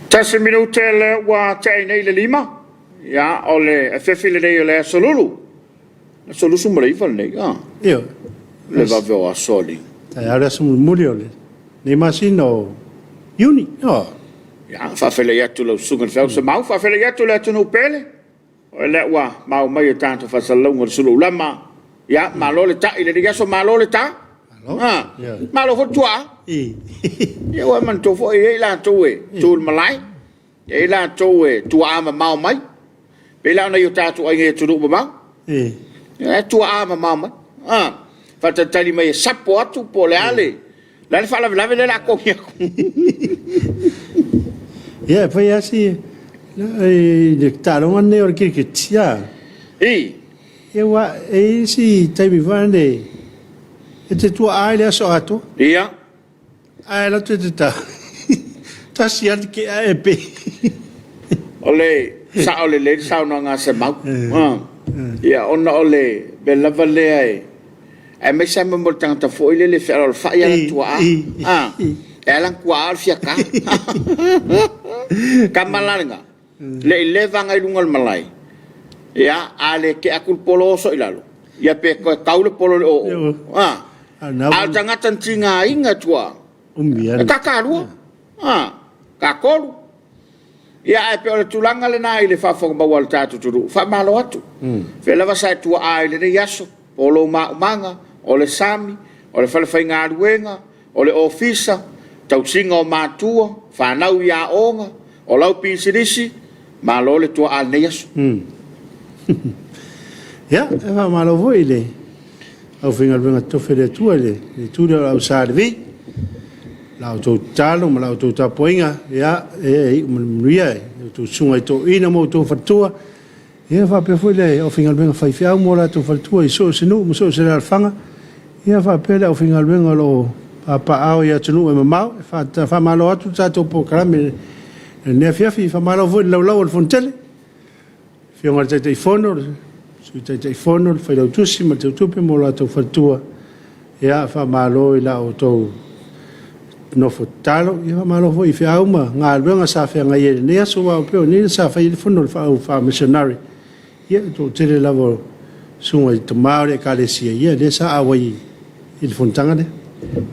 Tasi minute lea ua tea nei le 5. Ia, o le afiafi lenei o le aso Lulu. Aso 29 lenei, ah. Ioe. Le vave o aso alii. Taeao le aso mulimuli o lenei masina o Iuni. Oh. Ia, faafeiloai atu lau susuga i le Feau Semau, faafeiloai atu le atunuu pele. O lea ua maua mai e tatou faasalalauga o le sulu ulama. Ia, malo le tai i lenei aso, malo le ta. Malo. Ah, Ioe. malo foi le tuaa. I. Ia, ua manatua foi e i ai latou e tu i le malae, e i ai latou e tuaa mamao mai. Pei la o nai o tatou aiga i atunuu mamao. I. Ia, e tuaa mamao mai. Ah, faatalitali mai e sapo atu po o le a le, le a le faalavelave lea o le a kogi atu. Ia, e fai lava si i le taaloga lenei o le kiriketi, a. I. Ia, aua e i ai isi taimi foi nei e te tuaa ai le aso atoa. Ia. Ae alu atu e te tau. Tasi lava le tikea ae pe. O le sao lelei le saunoaga a Semau. Ia, ona o le mea lava lea e aemaise lava mo le tagata foi lele e fealoalofai ana tuaa. E ala ona tuaa o le fiata. Tama la lena, le i leva na i luga o le malae, ia, a le tea atu le polo oso i lalo, ia pe toe tau le polo i le oo. A o le tagata na tigaina tuaa, e takalua, takolu. Ia, ae pei o le tulaga lena i le faafofoga maua a le tatou atunuu, faamalo atu. Fea lava sa e tuaa i lenei aso, po o lou maumaga, o le sami, o le falefaigaluega, o le ofisa, tausiga o matua, fanau i aoga, o lau pisinisi, malo le tuaa i lenei aso. Ia, e faamalo foi i le aufaigaluega totofi a le Atua i le itu lea o le au Sa Levi. La outou tatalo ma la outou tapuaiga, ia, e iu ma le manuia i outou susuga i toeaiina ma outou faletua. Ia faapea foi le aufaigaluega faifeau ma o latou faletua i so o se nuu ma so o se alaalafaga. Ia faapea le aufaigaluega o lo o papaaao i atunuu e mamao. E faamalo atu le tatou polokalame i lenei afiafi. Faamalo foi i le laulau a le Fonotele, le Afioga i le Taitaifono, le Sui Taitaifono, le Failautusi ma le Teutupe ma o latou faletua. Ia faamalo i la outou nofo tatalo. Ia faamalo foi i feau ma galuega sa feagai ai i lenei aso, aua e pei o nei sa fai ai le fono a le au missionary. Ia e toatele lava o susuga i tama o le Ekalesia, ia lea sa auai i le fonotaga lea.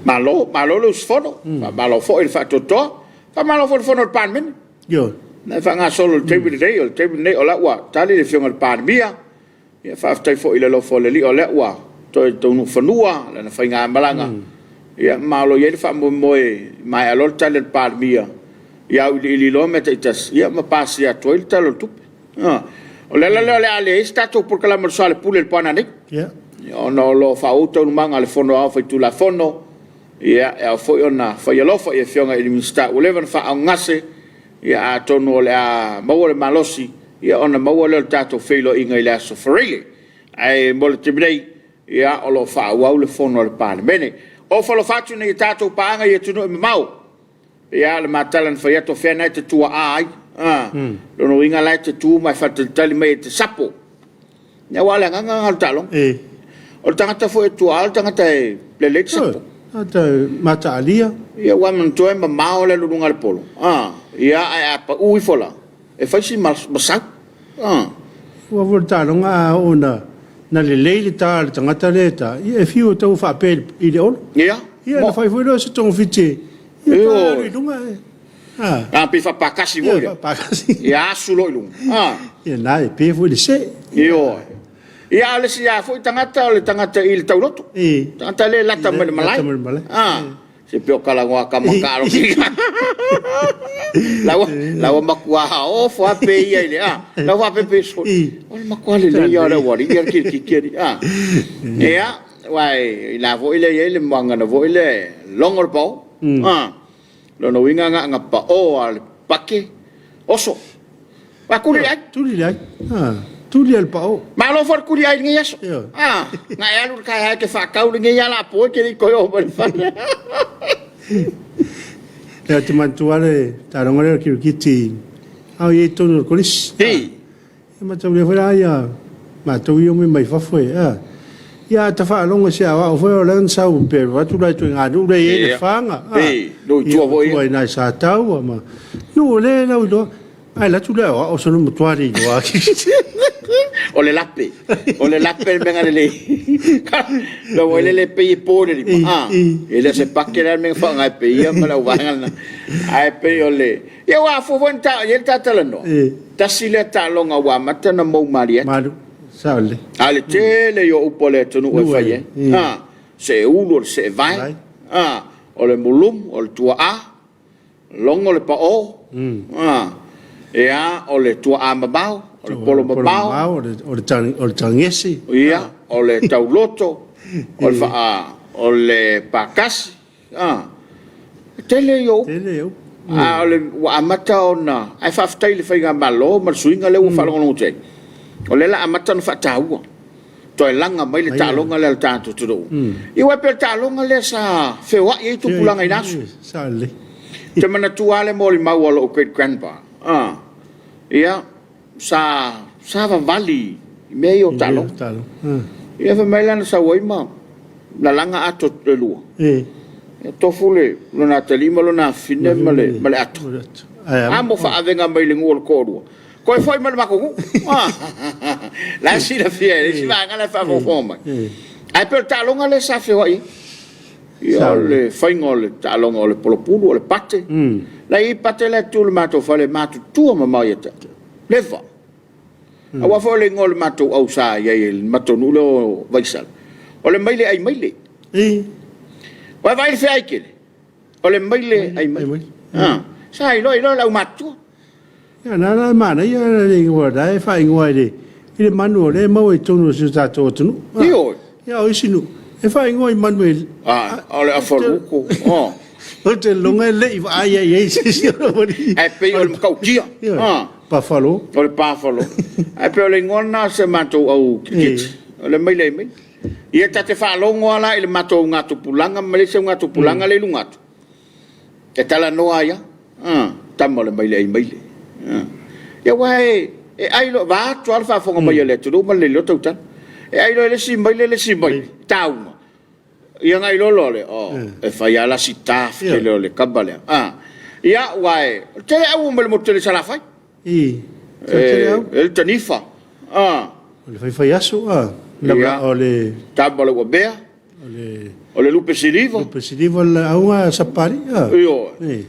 Malo, malo le usufono, faamalo foi le faatoatoa, faamalo foi i le fono a le Palemene. Ioe. Na e faagasolo i le taimi lenei, o le taimi lenei o la ua tali le Afioga i le Palemia. Ia faafetai foi i le alofa o le Alii o lea ua toe taunuu fanua lana faigamalaga. Ia ma o lo o i ai le faamoemoe e maea loa le tali a le Palemia, ia auiliili loa mea taitasi, ia ma pasia atu ai le Tala o le Tupe. O le ala lea o le a leai se tatou polokalame o le Soalepule i le po a nanei. Ona o lo o faaauau taualumaga a le Fono Aoao Faitulafono, ia e ao foi ona fai alofa i afioga i Minisita ua leva ona faaaaogagase, ia atonu o le a maua le malosi ia ona maua lea o le tatou feiloaiga i le aso Faraile. Ae mo le taimi nei, ia o lo o faaauau le fono a le Palemene. Ofo alofa atu i tatou paaga i atunuu e mamao. Ia o le matala na fai atu o fea na e te tuaa ai. Lona uiga la e te tu ma e faatalitali mai e te sapo. Ia aua o le agaga lena o le taaloga. O le tagata foi e tuaa o le tagata e lelei le sapo. Tagata e mataalia. Ia aua manatua e mamao le alu i luga o le polo. Ia ae a pau ifo la, e fai si masau. Aua foi o le taaloga a oo ina lelei le ta a le tagata lea e ta, ia e fiu e tau faapea i le olo. Ia. Ia ona fai foi lea o se togafiti e alu i luga. A pei faapakasi foi lea. Faapakasi. Ia asu loa i luga. Ia na e pe foi le see. Ioe. Ia a o le isi lava foi tagata o le tagata i le tauloto. Tagata lea e lata mai le malae. Se pei o kalagoa ka maka alo ki. Laua laua matua ofo a pe ia i le a. Laua pe pe so. O le matua lelei ia o le auali ia le kirikiki ali. Ia, aua i ina foi lea e i ai le muagana foi lea e logo le pao. Lona uiga na ona pao lava o le pake, oso. Aua tuli le ai. Tuli le ai. Tuli le pao. Malo foi le tuli ai i lenei aso. Na e alu i le taeao e te faatau lenei ala apo e te le i toe oo mai i le fale. Lea ou te manatua le taaloga lea o le kirikiti a o i ai i totonu o le kolisi. Hei. E mataulia foi la ia matou ia omai mai fafo e, a. Ia, a ta faalogo i se aoao foi o lea na sau pe alu atu la i ituaiga nuu lea e i ai Lefaga, a, Nuu i ia, tua o foi tua ia. i ina i Sataua ma nuu o lea e lauiloa. Ae alu atu le aoao solo matua le iloa. O le lape. O le lape le mea na lelei. Lau oi lele pei e po le lima. Ah, e le o se pake la le mea na faaaoga e pei ia ma le auvaega lena. Ae pei o le... Ia ua afua foi na ta, i ai le ta talanoa. Tasi lea taaloga ua amata ona mou malie atu. Malu, sao lelei. A le tele i o upu a le atunuu e fai ai. Ah, seeulu o le seevae. Ah, o le mulumu, o le tuaa. Logo le pao, ia, o le tuaa mamao, o le polo mamao, o le tagese, ia, o le tauloto, o le faa, o le pakasi, e tele ia upu. Tele ia upu. A o le ua amata ona, ae faafetai i le faigamalo ma le suiga lea ua faalogologo atu ai, o lea o le a amata ona faataua, toe laga mai le taaloga lea a le tatou atunuu. Ia aua e pei o le taaloga lea sa feoai ai tupulaga i na aso. Sao lelei. Ou te manatua lava le molimau a lou great grandpa, ia, sa savavali i mea ia o taaloga. Ia fai mai la na sau ai ma lalaga ato e lua. Ia tofu le lona atalii ma lona afafine ma le ato. A mo faaavega mai le nuu o le toalua, toe foi mai le matou nuu. La e silafia e le isi vaega la e faafogafoga mai. Ae pei o le taaloga lea sa feoai ai. Ia o le faiga o le taaloga o le polopulu, o le pate. La e i ai pate la e tu i le matou fale, e matutua mamao ia te au. Leva. Aua foi o le igoa o le matou au sa i ai i le matou nuu lea o Vaisala, o le maile ai maile. Ua e vaai i le feai tele? O le maile ai maile. Sa iloa iloa le aumatutua. Ia, na la e manaia le igoa la e faaigoa i le i le manu o lea e maua i totonu o si o tatou atunuu. Ioe. Ia, o isi nuu e faaigoa i manu e O le afaluko. Ou te lagona e le i vaai ai i ai se isi o le alii. Ae pei o le matautia. Pafalo. O le pafalo. Ae pei o le igoa lena o se matou au kirikiti. O le maile ai maile. Ia ta te faalogo lava la i le matou augatupulaga ma le isi augatupulaga lea i luga atu, e talanoa ai lava, tama o le maile ai maile. Ia aua e ai loa, vaeatu lava le faafofoga mai a le atunuu ma le le iloa tautala. E ai loa e le isi maile le isi maile, tauga. Ia ona iloa loa lea, oh, e fai lava la si ta tele o le kava lea. Ia, aua e tele au mai le motu tele i Salafai. I, tele au. E le tanifa. O le faifai aso, o le Tama o le uamea. O le lupe siliva. Lupe siliva le auga sapali. Ioe.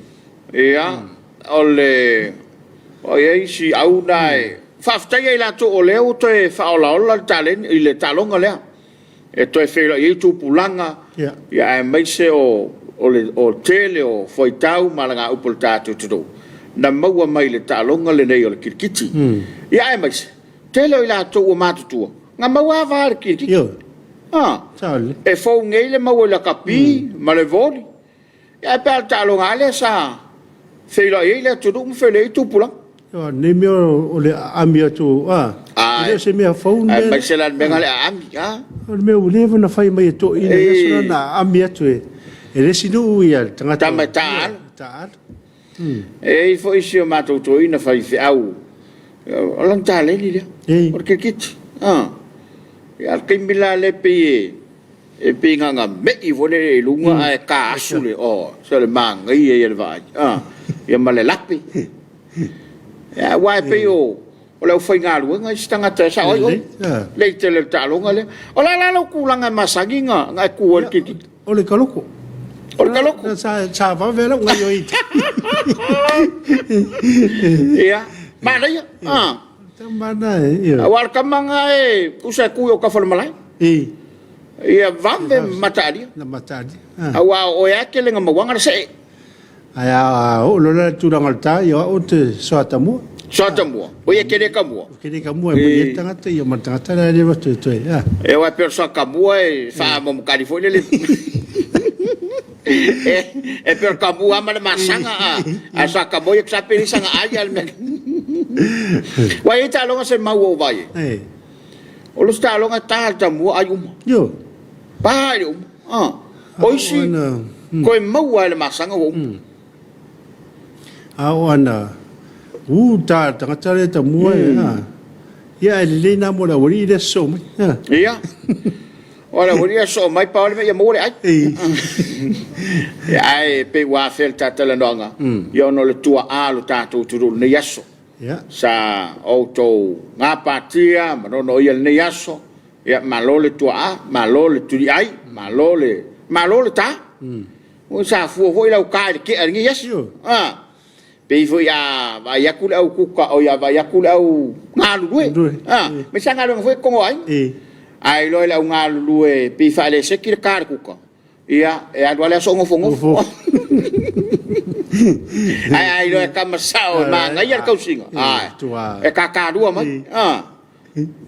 Ia, o le o i ai si au na e faafetai ai latou o lea ua toe faaolaola le taleni i le taaloga lea. E toe feiloai ai tupulaga, ia aemaise o le tele o fuaitau ma alagaupu a le tatou atunuu na maua mai le taaloga lenei o le kirikiti. Ia aemaise, tele o i latou ua matutua na maua ava i le kirikiti. E fou nei le maua i lakapi ma le voli. Ae pe a o le taaloga lava lea sa feiloai ai le atunuu ma feiloai ai tupulaga. O lenei mea o le aami atu, e le o se mea fou le mea lea. Aemaise la le mea lena o le aami. O le mea ua leva ona fai mai e toeaiina i aso la, na aami atu e le isi nuu le tagata. Tama e taaalo. E i ai foi si o matou toeaina faifeau, o lana taleni lea, o le kirikiti. A o le taimi la lea pei e pei na ona me'i foi lele i luga ae ta asu le, oh, se o le manaia ia o le vaai. Ia ma le lape. Aua e pei o le aufaigaluega isi tagata e sao ai oe. Lei tele o le taaloga lea. O le a la lau tulaga e masani na e tu ai le kirikiti? O le kaloko. O le kaloko. Sa vave lau gaioiga. Ia, manaia. Aua o le tama na e usa e tu i autafa o le malae. Ia vave mataalia. Aua o oe lava e tele na mauaga le see. Ae a oo loa la i le tulaga o le ta, ia o au ou te soatamua. Soatamua? O ia e te le tamua? Ou te le tamua, e moni ai le tagata, ia ma le tagata la e le loto e toe, a. E aua e pei o le soatamua e faamomokai foi lele. E pei o le tamua lava ma le masaga, a o le soatamua ia tusa pe leai sana ai a le mea. Ua i ai taaloga se mau ua ou vaai ai. O le isi taaloga e ta le tamua ai uma. Ioe. Pa i le uma. A. O isi, toe maua lava i le masaga ua uma. A oo ana u ta le tagata lea tamua e, a. Ia ae lelei na mo le aualii lea sosoo mai. Ia. O le aualii e sosoo mai pau lava le mea ia maua le ai. Ia ae pei ua afea i le ta talanoaga, ia ona o le tuaa o le tatou atunuu i lenei aso. Sa outou gapatia ma nonoia i lenei aso, ia malo le tuaa, malo le tuliai, malo le, malo le ta. Sa fua foi lau ta i le tea i lenei aso. Pei foi a vaai atu le au kuka, oi a vaai atu le au galulue, aemaise lava galuega foi ia a aiga. A iloa e le au galulue pei e faaleseti le ta a le kuka, ia e alu lava le aso o nofonofo. Ae a iloa e tama sao e manaia le tausiga, e tatalua mai.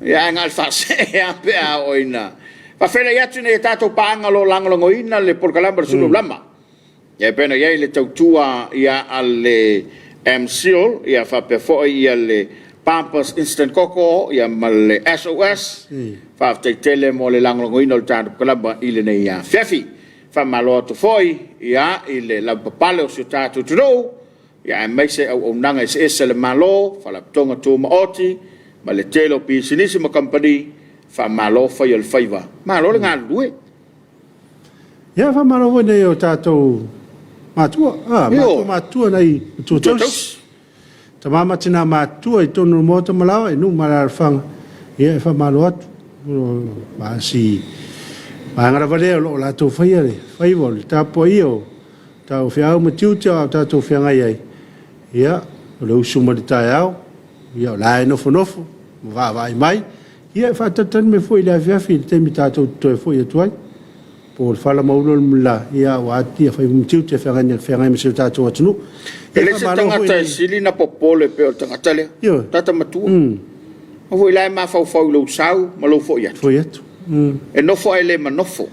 Ia ae na o le faasee lava pe a oo ina faafeiloai atu i nai a tatou paaga o lo o lagolagoina le polokalame o le Sulu Aulama. E pei ona i ai le tautua a le MCIL faapea foi le Pampers Instant Coco ma le SOS. Faafetai tele mo le lagolagoina o le tatou polokalame i lenei afiafi. Faamalo atu foi i le lavapapale o si o tatou atunuu aemaise auaunaga eseese a le Malo, Faalapotopotoga Tumaoti ma le tele o pisinisi ma kamupani, faamalo fai o le faiva, malo le galulue. Ia, faamalo foi i nai o tatou matua, matua matutua nai matua tausi, tama ma tina matutua i totonu o le Maota ma laoa i nuu ma alaalafaga. Ia, e faamalo atu. O si vaega lava lea o lo o latou faia le faiva o le tapuaia o tatou feau ma tiute a o tatou feagai ai. Ia, o le usu mai i le taeao, ia o la e nofonofo ma vaavaai mai. Ia, e faatalitali mai foi i le afiafi i le taimi tatou te toe foi atu ai. Po o le fala ma ulu le mulila, ia aua faiva ma tiute e feagai ma si o tatou atunuu. E leai se tagata e sili ona popole pei o le tagata lea, le tagata matua. Aua foi o la e mafaufau i lou sau ma lou foi atu. Foi atu. E nofo ae le manofo.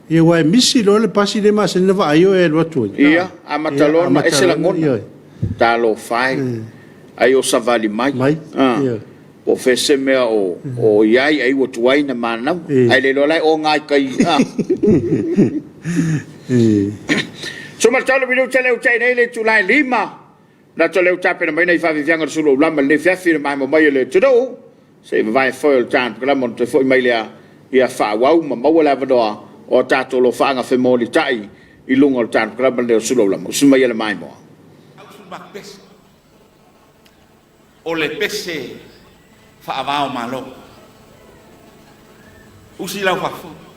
Ia, aua e misi loa le pasi lea e masani ona vaai oe e alu atu ai. Ia, amata loa ona ese lagona. Talofa e, ai o savali mai. Po o fea se mea o i ai, ai ua tuai ona manava. Ae le iloa la e o i tai. 13 minute lea ua tea nei le itula e 5. Manatu o lea ua tapena mai nai faafiafiaga o le sulu aulama i lenei afiafi i le maemo mai o le atunuu. Se i vavae foe o le tatou ona toe foi mai lea, ia faaauau ma maua le avanoa o tatou alofaaga femolitai i luga o le tatou polokalame lenei o le sulu aulama. Usu maia le maimoa. O le pese faava o Malo. Usi lau faafofoga.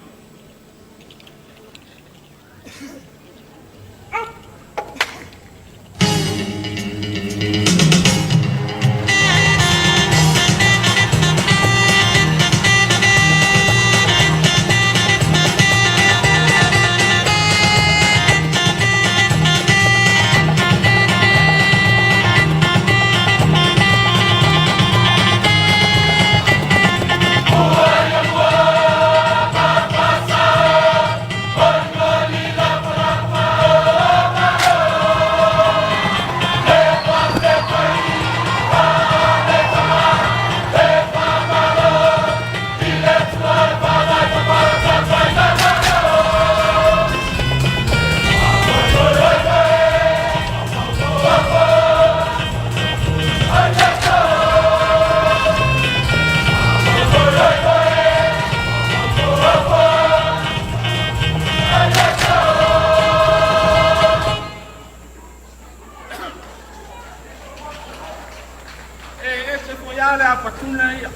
E ese foi lava le apatuna ia.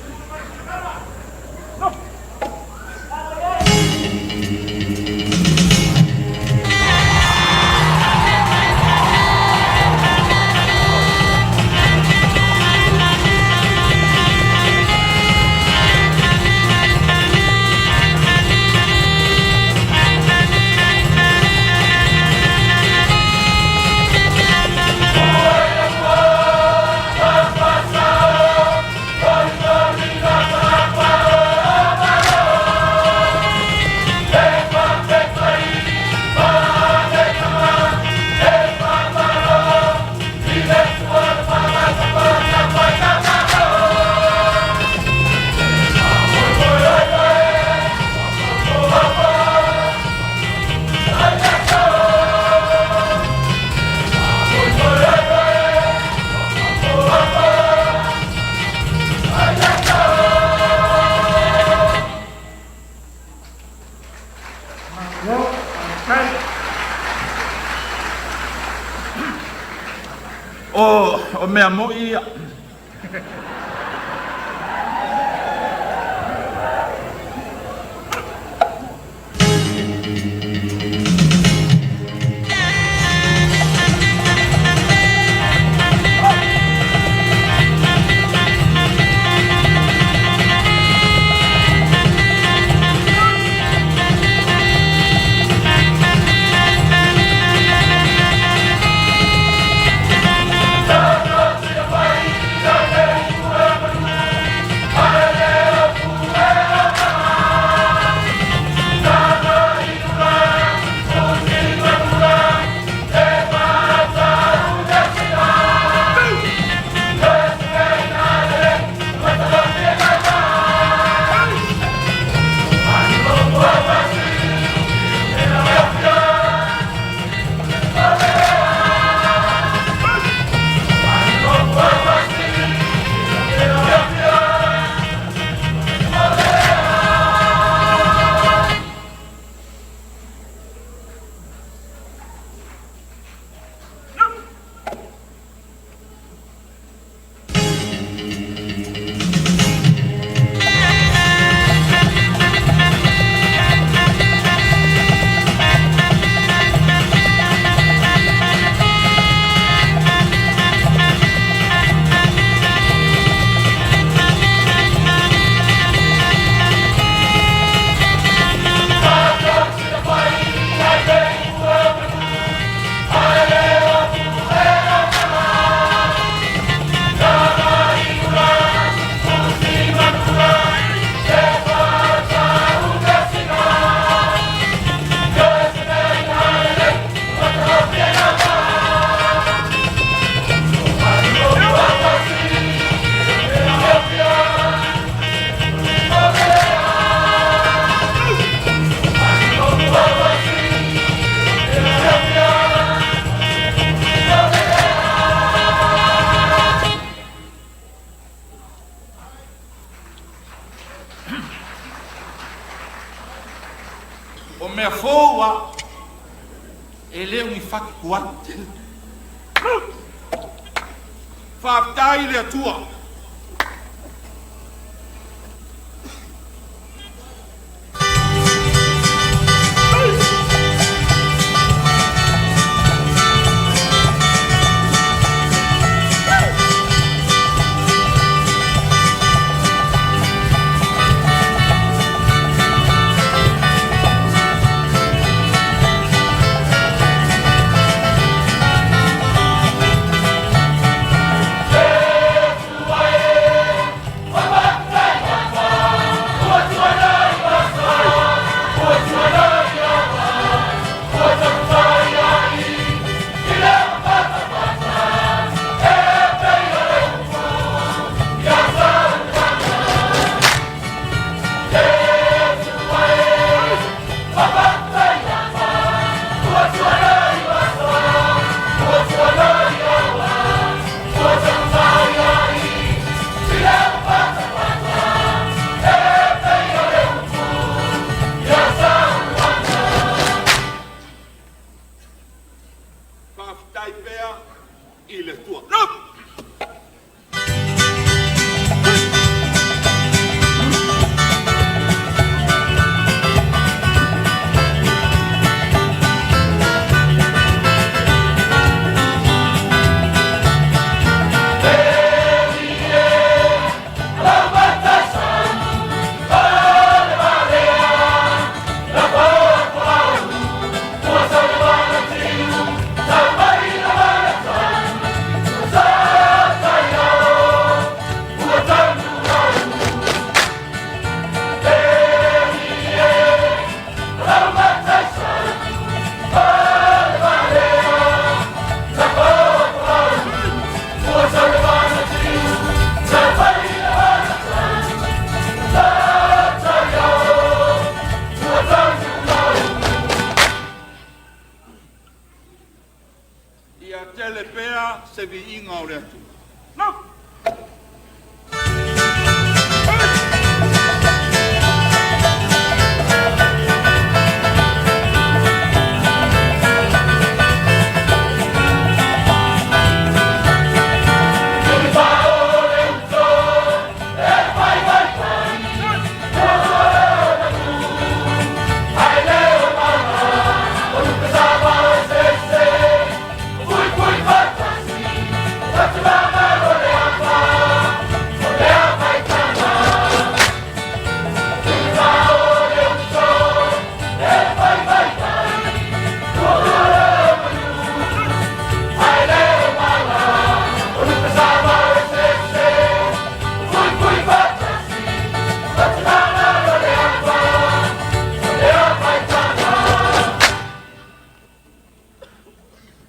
O mea mo'i ia. O mea fou a e le o ni fatu tuai. Faafetai i le Atua. Faafetai pea i le Atua. Ia tele pea se viiga o le Atua.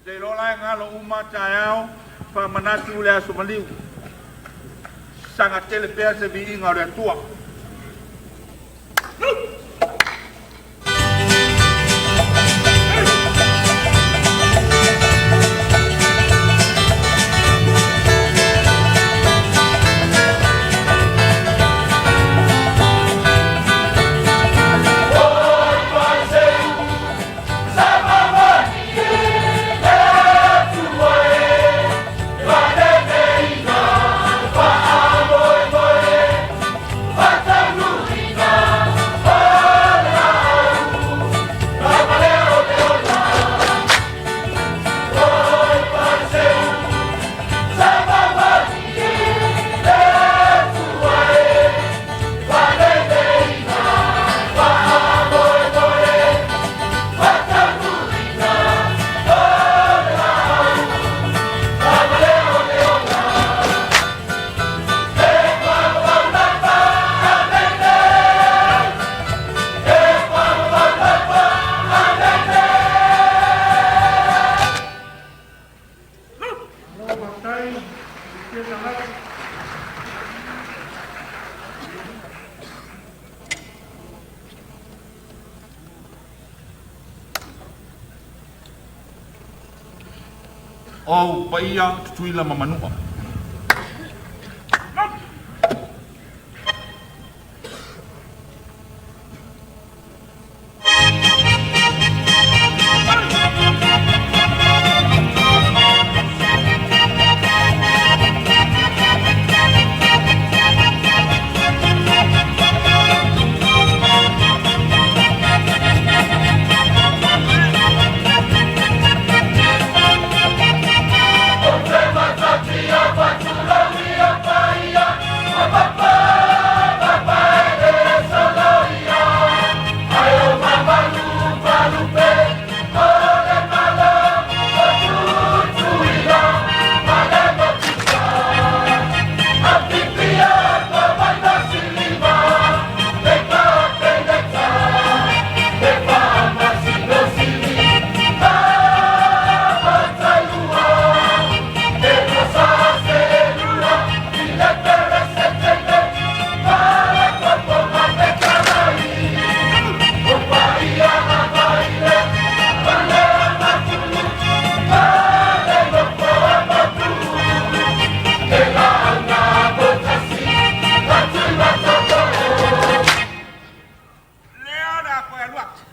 Te iloa la e galo uma taeao faamanatu le Aso Maliu. Saga tele pea se viiga o le Atua. O ou paia Tutuila ma Manua. Lea o le a toe alu atu.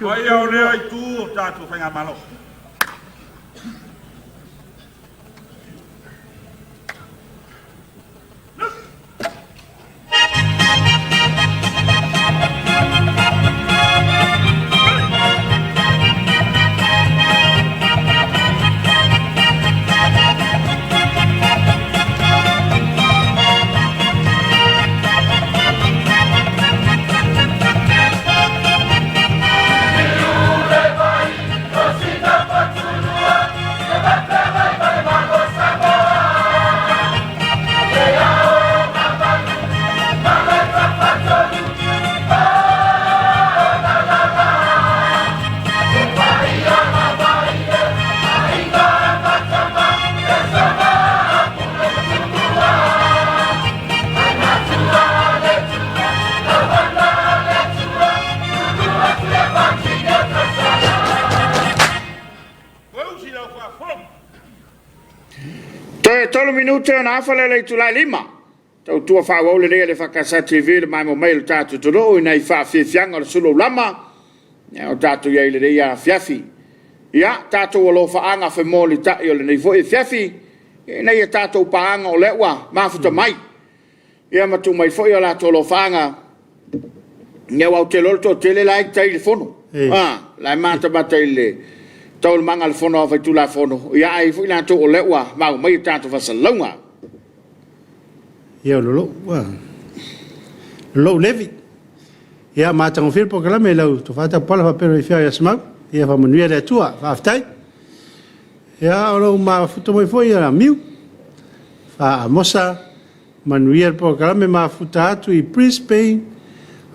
Paia o lea itu o tatou faigamalo. lau faafofoga. Toe tolu minute ona afa lea o le itula e lima. Tautua faaauau lenei a le EFKS TV i le maimoa mai o le tatou atunuu i nai faafiafiaga o le sulu aulama o tatou i ai i lenei afiafi. Ia, tatou alofaaga femolitai o lenei foi afiafi, ina ia tatou paaga o lea ua mafuta mai, ia ma tuu mai foi o latou alofaaga, ia aua ou te iloa o le toatele la e i tai i le fono, la e matamata i le taualumaga a le Fono Aoao Faitulafono, ia ae i ai foi latou o lea ua maua mai a tatou faasalalauga. Ia, o lou Levi. Ia, matagofie le polokalame i lau tofa Taupala faapea le afio ia Simau. Ia faamanuia le Atua. Faafetai. Ia, o lou mafuta mai foi ia Miu. Faamosa manuia le polokalame mafuta atu i Brisbane.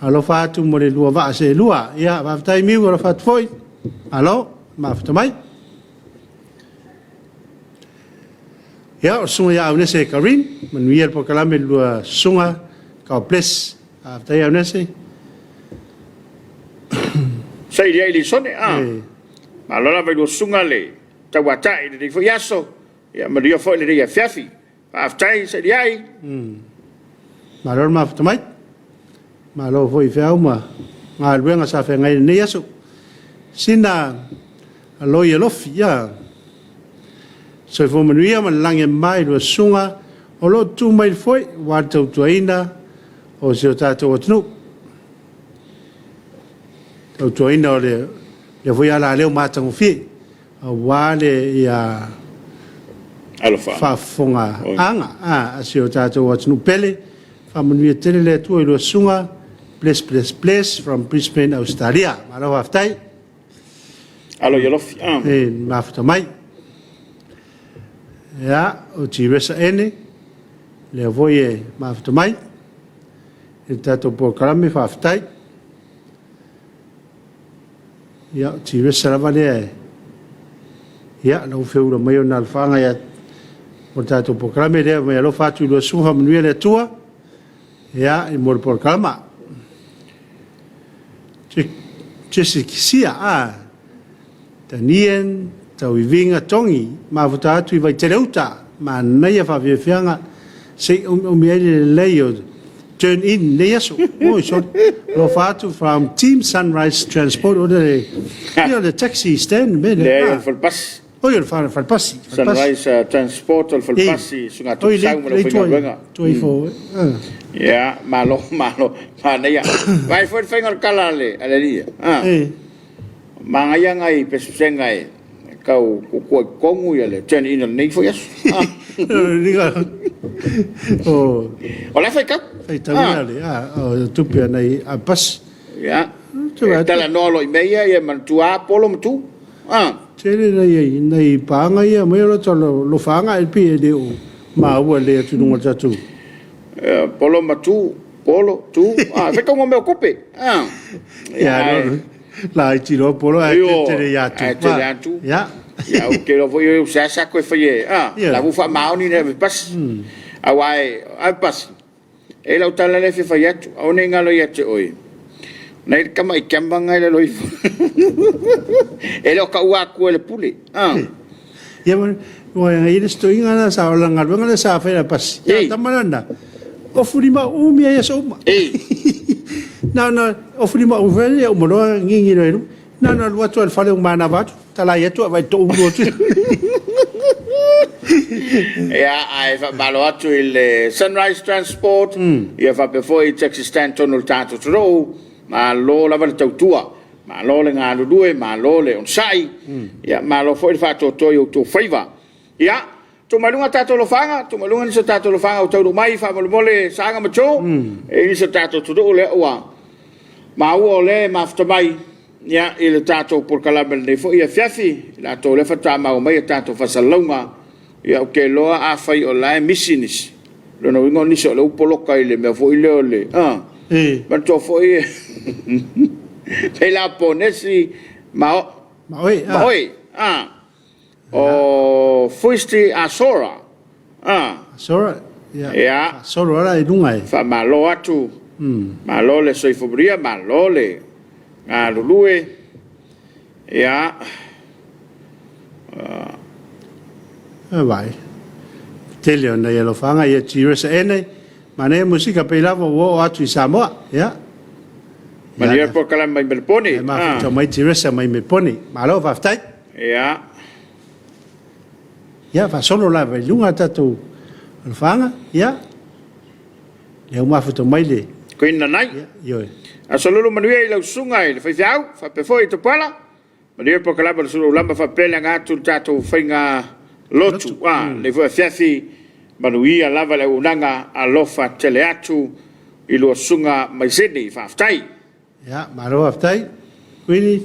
Alofa atu mo le lua vaa seelua. Ia, faafetai Miu, alofa atu foi. Malo, mafuta mai. Ia, o le susuga ia Aunese Karin, manuia le polokalame i le lua susuga. God bless. Faafetai Aunese. Saili ai Lisone, a. Malo lava i lua susuga le tauatai i lenei foi aso, ia manuia foi lenei afiafi. Faafetai saili ai. Malo le mafuta mai. Malo foi i feau ma galuega sa feagai i lenei aso. Sina aloi alofi, ia. Soifua manuia ma le lagi e mama i lua susuga o lo o tutu mai foi aua le tautuaina o si o tatou atunuu. Tautuaina o lea foi alaleo matagofie aua le ia faafofoga aga a si o tatou atunuu pele. Faamanuia tele le Atua i lua susuga. Bless, bless, bless from Brisbane, Australia. Malo faafetai. Alo i alofi. E mafuta mai. Ia, o Tiresa Ene, lea foi e mafuta mai. I le tatou polokalame, faafetai. Ia, o Tiresa lava lea e, ia, lau feula mai o na alofaaga ia o le tatou polokalame lea, mai alofa atu i lua susuga, faamanuia le Atua, ia, i mo le polokalama. Jessica, a, Daniel, Tauiviga, Togi, mafuta atu i Vaitele Uta, manaia faafiafiaga, se i omiomi ai le lelei o turn in nei aso. Oi, sorry. Alofa atu from Team Sunrise Transport, o le, ia le taxi stand, me le. Leai, o le falepasi. Oi, o le falepasi. Sunrise Transport, o le falepasi, suga tuusau ma le aufaigaluega. Toi fo. Ia, malo, malo, manaia. Vai foi le faiga o le tala a le alii. Manaia nai pesepesega e tau tutua i totonu ia le turn in o lenei foi aso. O la e faitau. Faitau ia le, o tupe a nai a pasi. Ia. Talanoa loa i mea ia, ia manatua lava polo ma tu. Tele nai nai paaga ia mai o lo lofaaga e pei e le o maua le atu i luga o le tatou. Polo ma tu, polo, tu, faitauga o mea o tupe. Ia, laiti loa polo ae tele ia tu. Ae tele atu. Ia. Ia, ou te iloa foi o seasea toe fai e, la ua faamaoni le ave pasi. Aua e ave pasi, e lau tala lea e fia fai atu, aua ne i galo ia te oe, na i le tama i tama na i lalo ifo. E le o taua atu e le pule. Ia, ua i le stoiga na sa o la galuega lea sa fai la pasi. Ia, tama lana, ofu lima umi ai aso uma. Na na ofu lima umi ia uma loa ngingi loa i luma. Na na alu atu ai le fale o manava atu, talai atu a vai to ulu atu. Ia, ae faamalo atu i le Sunrise Transport, ia faapea foi taxi stand tonu o le tatou atunuu, malo lava le tautua, malo le galulue, malo le onosai, ia malo foi le faatoatoa i outou faiva. Ia, tuu mai luga tatou alofaga, tuu mai luga nisi o tatou alofaga ua taunuu mai, faamolemole Saaga ma Joe, e i ai nisi o tatou atunuu lea ua maua o lea e mafuta mai, ia, i le tatou polokalame i lenei foi afiafi, i latou o lea faatoa maua mai a tatou faasalalauga, ia, ou te iloa afai o la e misi nisi, o lona uiga o nisi o lea ua poloka i le mea foi lea o le, manatua foi pei la Ponesi ma Maoe, Maoe, o Fuisti Asora, Asora, ia. Ia. Asora la i luga e. Faamalo atu, malo le soifua manuia, malo le galulue, ia. Vai. Tele o nai alofaga ia Tiresa Ene, manaia musika pei lava ua oo atu i Samoa. Ia. Manuia le polokalame mai Melepone. E mafuta mai Tiresa mai Melepone. Malo faafetai. Ia. Ia, faasolo lava i luga tatou alofaga. Ia. Lea ua mafuta mai le Queen Nanai. Ia, ioe. Aso lulu manuia i lau susuga i le faifeau, faapea foi i Tupuala. Manuia le polokalame o le Sulu Lama faapea le aga atu i le tatou faiga lotu. Lenei foi afiafi, manuia lava le auaunaga, alofa tele atu i lua susuga mai Sydney. Faafetai. Ia, malo faafetai, Queenie.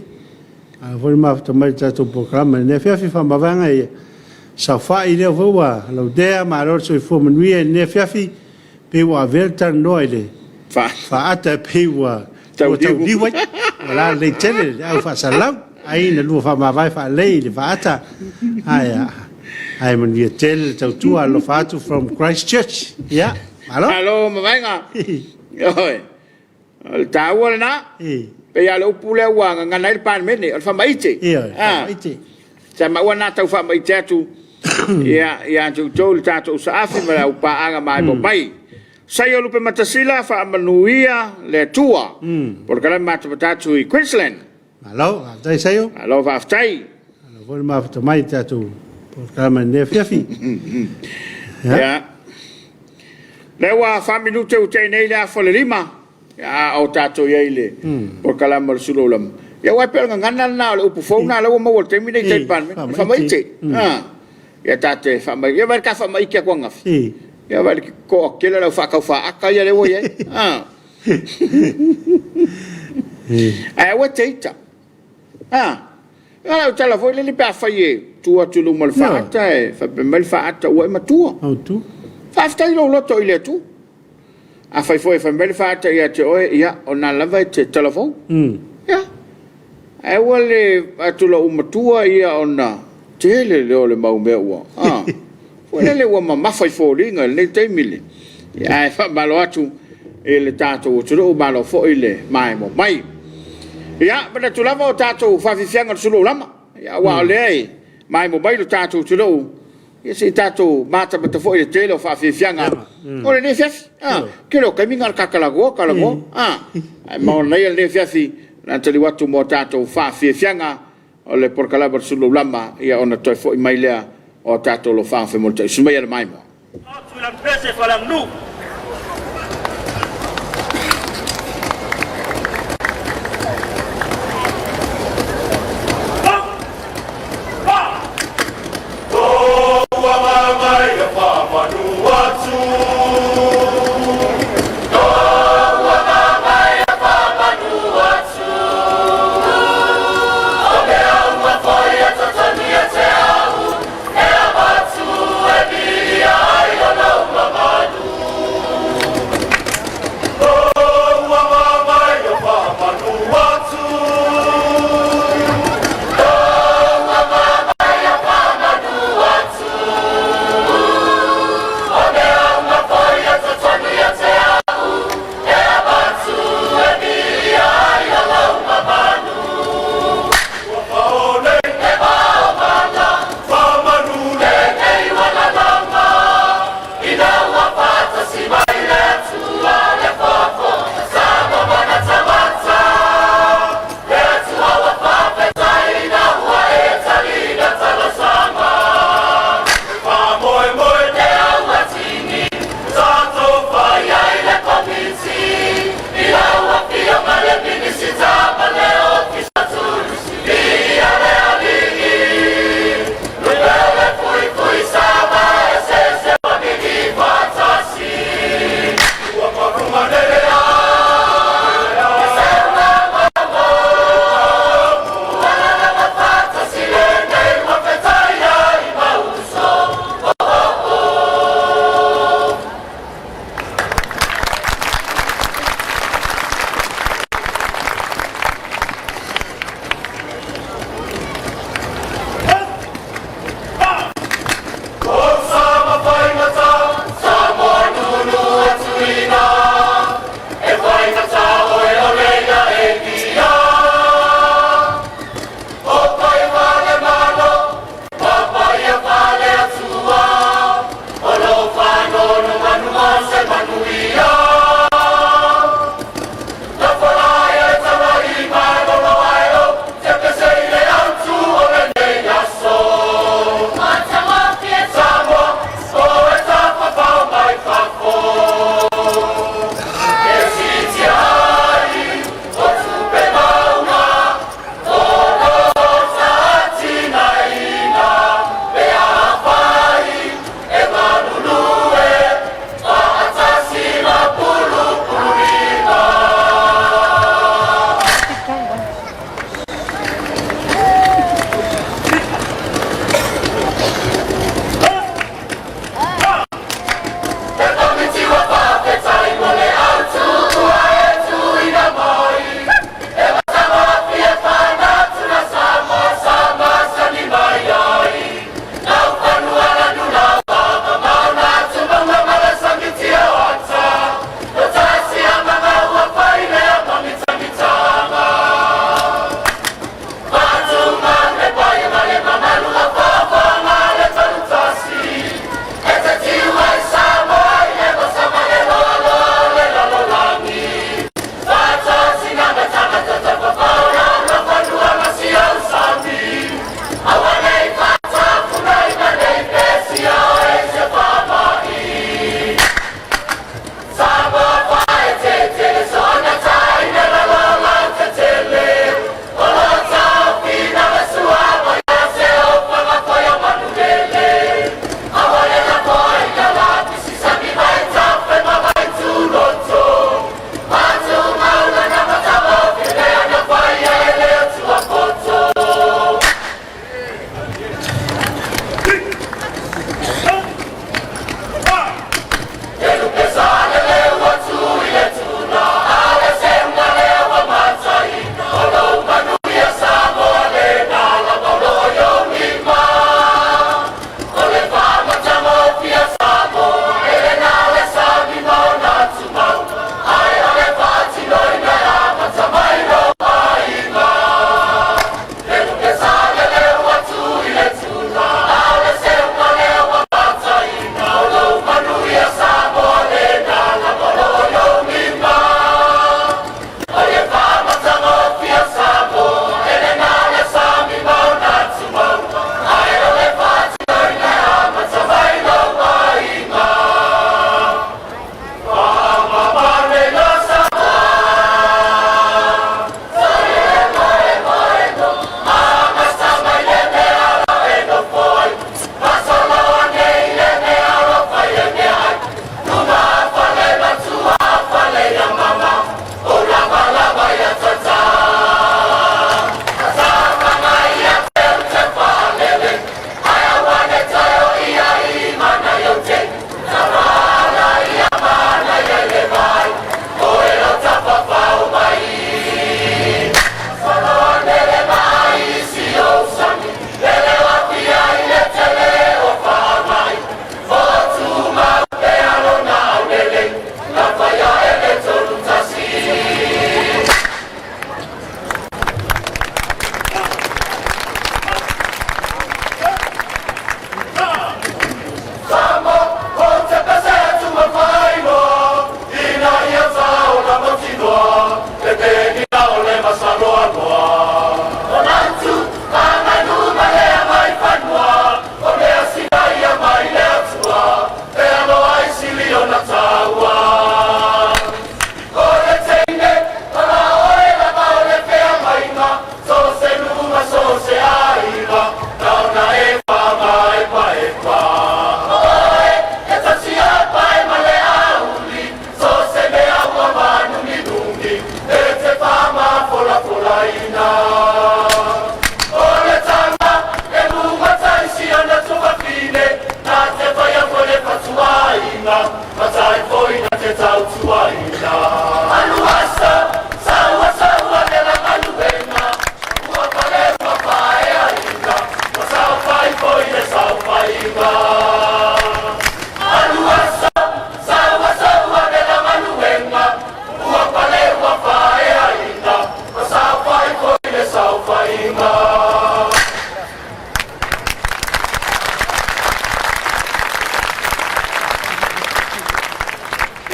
Malo foi le mafuta mai i le tatou polokalame i lenei afiafi. Faamavaega ia saofai lea foi ua laudea, malo le soifua manuia i lenei afiafi. Pei ua avea le talanoa i le faata e pei ua tauliu ai. Ua lalelei tele le au faasalalau. Ai na lua faamavae faalelei i le faata. Ae, ae manuia tele le tautua alofa atu from Christchurch. Ia, malo. Malo mavaega. Ioe. O le taua lena. Pei lava o le upu lea ua gagana ai le Palemene, o le faamaite. Ioe, faamaite. Sa maua na tau faamaite atu ia ia te outou le tatou saafi ma le aupaaga maimoa mai. Saio Lupematasila, faamanuia le Atua. Polokalame matamata atu i Queensland. Malo, faafetai Saio. Malo faafetai. Malo foi le mafuta mai i le tatou polokalame i lenei afiafi. Ia. Lea ua 4 minute ua tea nei le 4:30, a o tatou i ai i le polokalame o le Sulu Lama. Ia aua e pei o le gagana lena o le upu fou lena lea ua maua i le taimi nei i tai Palemene, le faamaite. Ia ta te faamaite, ia vaai le ta faamaite atu ananafi. Ia vaai le toatele o le au faatau faata ia lea ua i ai. Ae aua e te ita. A o tala foi lele pe afai e tu atu i luma o le faata e faapea mai le faata ua e matua. Faafetai i lou loto i le Atua. Afai foi e fai mai le faata ia te oe, ia, o lena lava e te talavou. Ia. Ae aua le atu lou matua ia ona tele lea o le mau mea ua. Foi lele ua mamafa i foliga i lenei taimi le. Ae faamalo atu i le tatou atunuu, malo foi le maemo mai. Ia, manatu lava o tatou faafiafiaga o le sulu lama. Ia, aua o lea e maemo mai le tatou atunuu. Ia se i tatou matamata foi i le tele o faafiafiaga o lenei afiafi. Tele o taimi na o le ta talanoa, talanoa. Ae manaia lenei afiafi na taliu atu mo tatou faafiafiaga o le polokalame o le Sulu Lama, ia ona toe foi mai lea o tatou lofaga femolitai. Susu mai le maimoa. Atu i Lanupese Faleaganuu.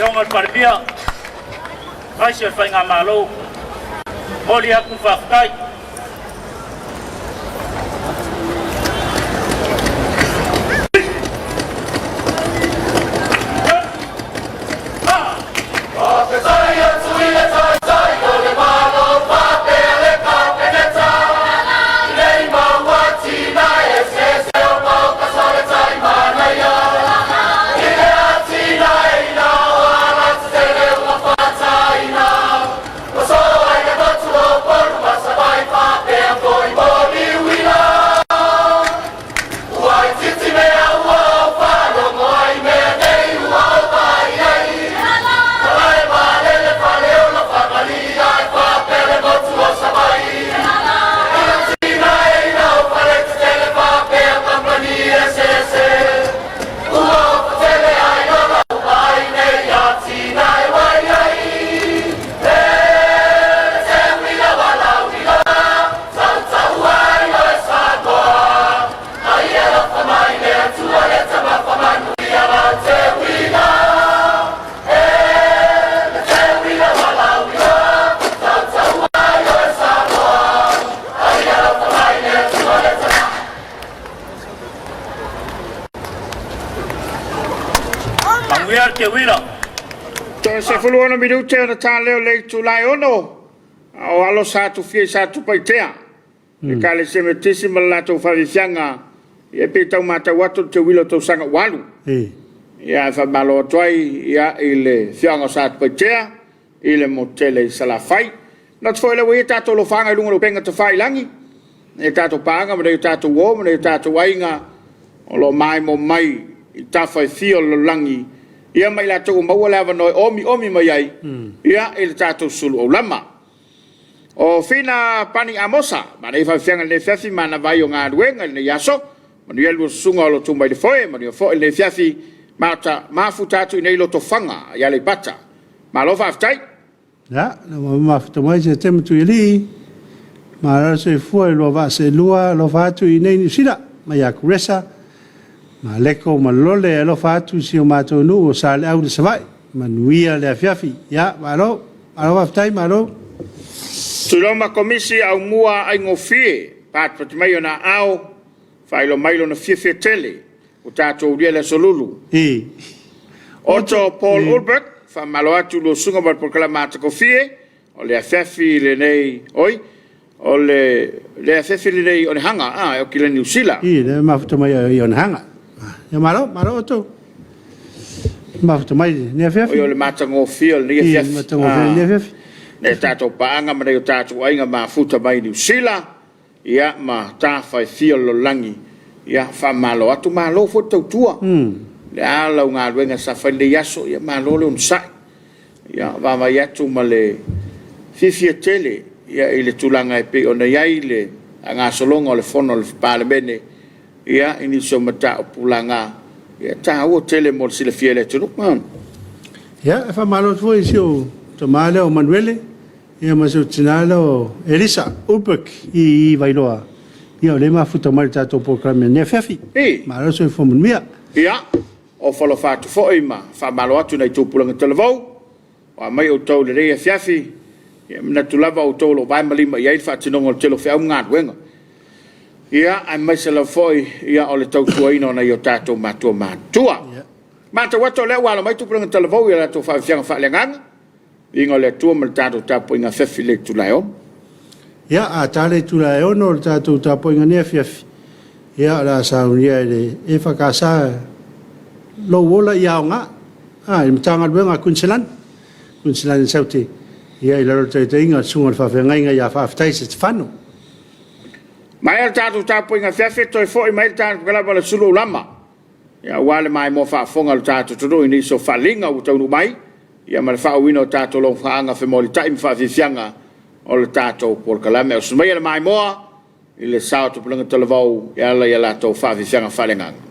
Afioga i le Palemia, Vaisi o le Faigamalo, momoli atu le faafetai. Manuia le teuila. Toe 16 minute ona ta lea o le itula e 6, a o alo Sa Tufia i Satupaitea. Ekalesia Metotisi ma le latou faafiafiaga, ia pei e tau matau atu le teuila o tausaga ua alu. Ia ae faamalo atu ai ia, i le afioaga o Satupaitea i le motu tele i Salafai. Manatu foi o lea ua i ai tatou alofaaga i luga o le upega tafailagi, nai a tatou paaga ma nai o tatou uo ma nai o tatou aiga o lo o maimoa mai i tafa e fia o le lalolagi, ia ma i latou ua maua le avanoa e omiomi mai ai ia, i le tatou sulu aulama. O Fina Pani Amosa, manaia faafiafiaga i lenei afiafi ma ana vai o galuega i lenei aso. Manuia le lua susuga o lo o tu mai le foe, manuia foi lenei afiafi, ma mafuta atu i nei Lotofaga i Aleipata. Malo faafetai. Ia, na ua mafuta mai Setema Tuialii, malo le soifua i lua vaa seelua, alofa atu i inei Niu Sila, mai ia Kuresa, ma Leko ma Lole, alofa atu i si o matou nuu o Saleau i Savaii. Manuia le afiafi. Ia, malo, malo faafetai, malo. Tuiloma Komisi Aumua Aigofie, patipati mai ona aao, faailoa mai lona fiafia tele ua tatou ulia le Aso Lulu. E. Otto Paul Ulberg, faamalo atu i lua susuga mo le polokalame matagofie o le afiafi lenei, oi, o le, le afiafi lenei o Onehaga, a, e oki le Niu Sila. I, le mafuta mai i Onehaga. Ia malo, malo Otto. Mafuta mai lenei afiafi. Oi, o le matagofie o lenei afiafi. I, matagofie o lenei afiafi. Nei tatou paaga ma nei o tatou aiga mafuta mai Niu Sila, ia ma tafa e fia o le lalolagi, ia faamalo atu, malo foi le tautua. Le a lau galuega sa fai lenei aso, ia malo le onosai. Ia vaavaai atu ma le fiafia tele ia i le tulaga e pei ona i ai le gasologa o le fono a le Palemene ia i nisi o mataupu laga, ia e taua tele mo le silafia e le atunuu. Ia, e faamalo atu foi i si ou tama lea o Manuele, ia ma si ou tina lea o Elisa Ulberg i Vailoa. Ia o lea e mafuta mai i le tatou polokalame i lenei afiafi. Malo le soifua manuia. Ia, ofo alofa atu foi ma faamalo atu i nai tupulaga talavou ua aumai outou i lenei afiafi. Ia, e manatu lava outou o lo o vae ma lima i ai le faatinoga o le tele o feau ma galuega. Ia, aemaise lava foi ia, o le tautuaina o nai o tatou matua matutua. Ia. Matau atu o lea ua alo mai tupulaga talavou i a latou faafiafiaga faaleagaga. Viiga o le Atua ma le tatou tapuaiga afiafi i le itula e 6. Ia, a ta le itula e 6 o le tatou tapuaiga nei afiafi, ia, o le a saunia e le EFKS lou ola ia aoga, a, i le Matagaluega a Kuiniselani, Kuiniselani Saute, ia, i lalo o le taitaiga a le Susuga i le Faafeagaiga ia Faafetai Setefano. Maea le tatou tapuaiga afiafi, toe foi mai le tatou kalava o le sulu lama. Ia, aua le maimoa faafofoga o le tatou atunuu i nisi o faaaliga ua taunuu mai, ia ma le faaauauina o tatou lofaaga femolitai ma faafiafiaga o le tatou polokalame. Oso maia le maimoa i le sao o Tupulaga Talavou e ala i a latou faafiafiaga faaleagaga.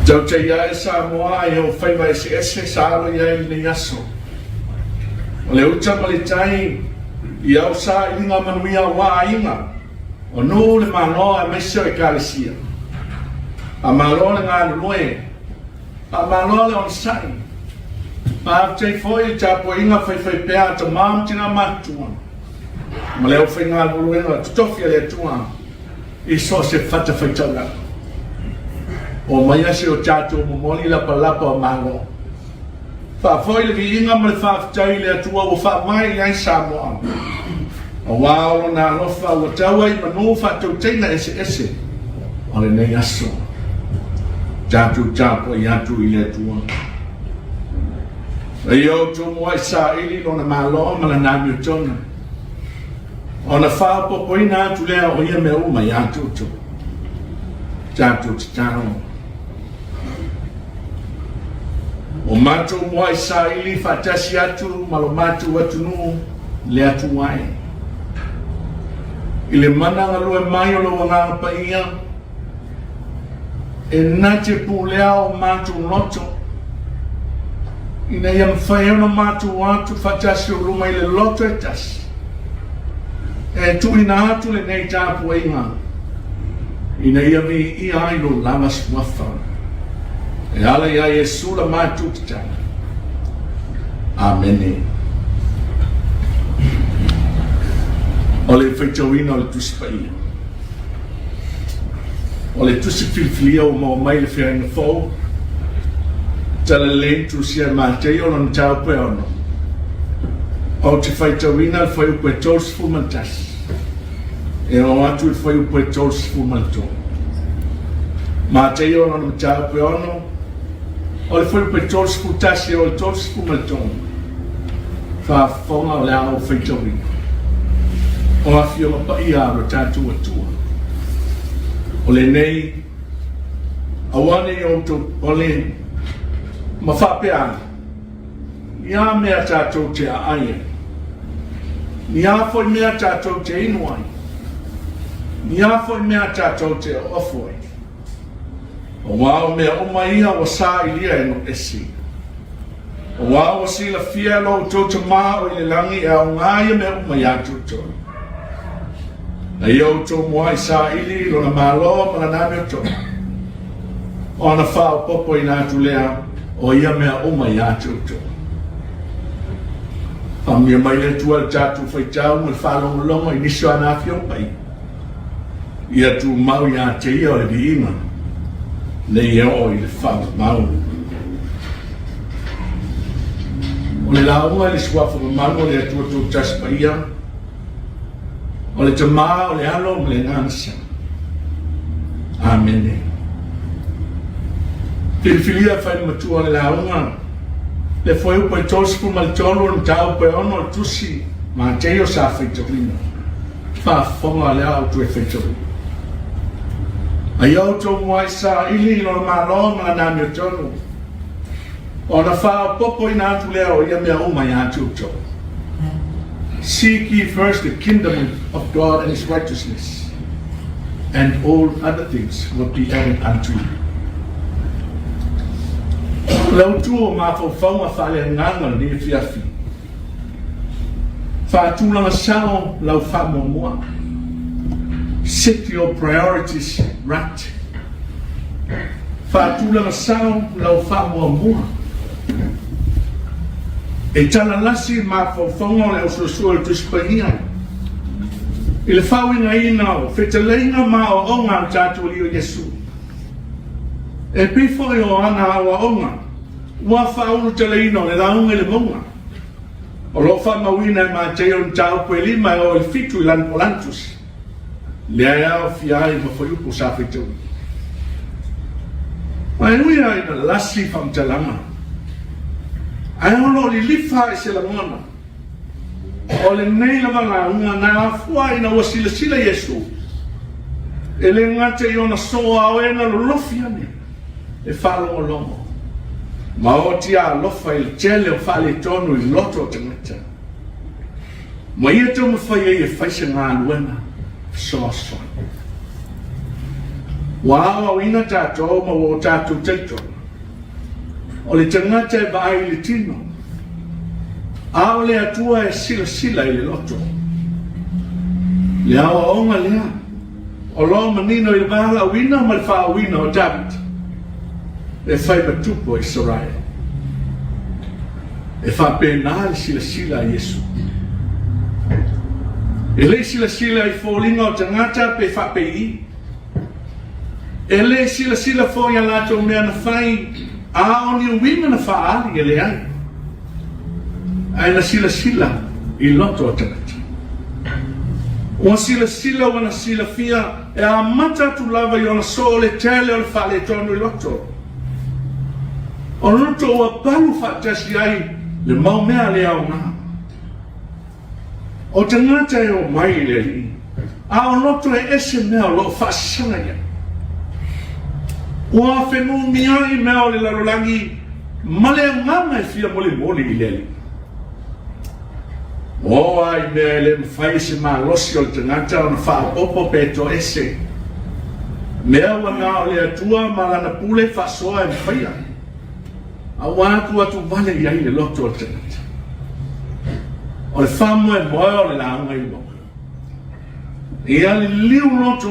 Tautaia ae Samoa i ou faiva eseese sa alo i ai i lenei aso. O le uta ma le tai i au sailiga manuia aua aiga, o nuu, le Malo aemaise o Ekalesia. Faamalo le galulue, faamalo le onosai. Faafetai foi i le tapuaiga faifaipea a tama ma tina matutua ma le aufaigaluega totofi a le Atua i so o se fatafaitaulaga. Omaia si o tatou momoli lapalapa o Malo. Faafoi le viiga ma le faafetai i le Atua ua faamae i ai Samoa, aua o Lona alofa ua tau ai i manu faatautaiga eseese o lenei aso. Tatou tapuai atu i le Atua. Ia outou muai saili Lona Malo ma Lana amiotonu. Ona faaopoopoina atu lea o ia mea uma ia te outou. Tatou tatalo. O matou muai saili faatasi atu ma lo matou atunuu le Atua e. I le mana galue mai o lou Agaga Paia, E na te pulea o matou loto, ina ia mafai ona matou atu faatasi o luma i le loto e tasi, e tuuina atu lenei tapuaiga ina ia viia ai lo lava suafa e ala iā Iesu la matou tatalo. Amene. O le faitauina o le Tusi Paia. O le tusi filifilia ua maua mai le Feagaiga Fou, Talalelei Tusia e Mateio lona mataupu e ono. Ou te faitauina le fuaiupu e 31 e oo atu i le fuaiupu e 33. Mateio lona mataupu e ono, o le fuaiupu e 31 e oo i le 33. Faafofoga o le a ou faitauina o Afioga Paia a lo tatou Atua. O lenei, aua ne i outou ole ma faapea ane, Ni a mea tatou te aai ai? Ni a foi mea tatou te inu ai? Ni a foi mea tatou te oofo ai? Aua o mea uma ia ua sailia e nuu ese. Aua ua silafia e lo outou Tama o i le lagi e aoga ia mea uma ia te outou. A ia outou muai saili i lona Malo ma lana amiotonu, ona faaopoopoina atu lea o ia mea uma ia te outou. Faamanuia mai le Atua i le tatou faitau ma le faalogologo i nisi o ana afioga paia. Ia tumau ia te ia o le viiga, nei e oo i le faamamau. O le lauga i le Suafa mamalu o le Atua Toatasi Paia, o le Tama, o le Alo ma le Agaga Sala. Amene. Filifilia e fai le matua o le lauga, le fuaiupu e 33 o le mataupu e 6 o le tusi Mateio sa faitauina. Faafofoga o le a ou toe faitauina. A ia outou muai saili i lona Malo ma lana amiotonu, ona faaopoopoina atu lea o ia mea uma ia te outou. Seek ye first the kingdom of God and his righteousness, and all other things will be added unto you. O le autu o mafaufauga faaleagaga o lenei afiafi, Faatulaga sao lau faamuamua. Set your priorities right. Faatulaga sao lau faamuamua. E talalasi mafaufauga o le ausuesue o le Tusi Paia i le faauigaina o fetalaiga ma aoaoga a lo tatou Alii o Iesu. E pei foi o ana aoaoga ua faaulutalaina o le lauga i le mauga. O lo o faamauina e Mateio le mataupu e lima e oo i le fitu i lana o lana tusi, lea e aofia ai ma fuaiupu sa faitauina. Ma e ui lava ina lasi faamatalaga, Ae o lo o lilifa i se lagona, o lenei lava lauga na afua ina ua silasila Iesu, e le gata i ona soo a o e na lolofi ane e faalogologo ma oti alofa i le tele o faaletonu i loto o tagata, ma ia taumafai ai e fai se galuega fesoasoani. Ua aoaoina tatou ma ua o tatou talitonu, O le tagata e vaai i le tino, a o le Atua e silasila i le loto. Le aoaoga lea o lo o manino i le valaauina ma le faauuina o Davita e fai ma tupu o Isaraelu. E faapena le silasila a Iesu. E le i silasila i foliga o tagata pe faapei. E le silasila foi i a latou mea na fai, a o ni uiga na faaali, e leai, ae na silasila i loto o tagata. Ua silasila ua na silafia e amata atu lava i ona soo le tele o le faaletonu i loto. O loto ua palu faatasi ai le mau mea le aoga. O tagata e omai i le Alii, a o loto e ese mea o lo o faasaga i ai. Ua fenumiai mea o le lalolagi ma le agaga e fia molimoli i le Alii. Ua oo lava i mea e le mafai e se malosi o le tagata ona faaopoopo pe toese, mea ua na o le Atua ma Lana pule faasoa e mafaia. A ua atu atu vale i ai le loto o le tagata. O le faamoemoe o le lauga i luga. Ia liliu loto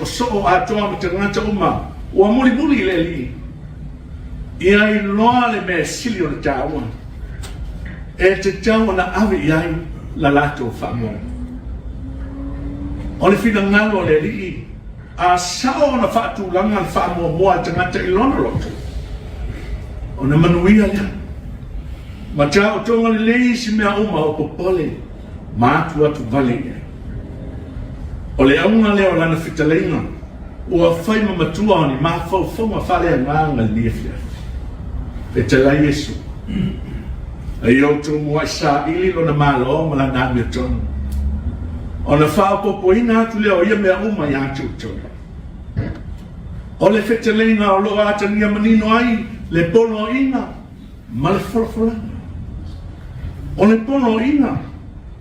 o soo atoa ma tagata uma ua mulimuli i le Alii. Ia iloa le mea sili o le taua e tatau ona ave i ai la latou faamoemoe. O le finagalo o le Alii A sao ona faatulaga le faamuamua a le tagata i lona loto, ona manuia lea. Ma taotoga lelei isi mea uma o popole ma atuatu vale i ai. O le auga lea o lana fetalaiga ua fai ma matua o ni mafaufauga faaleagaga i lenei afiafi. Fetalai Iesu. A ia outou muai saili lona Malo ma lana amiotonu, ona faaopoopoina atu lea o ia mea uma ia te outou. O le fetalaiga o lo o atagia manino ai le poloaiga ma le folafolaga. O le poloaiga,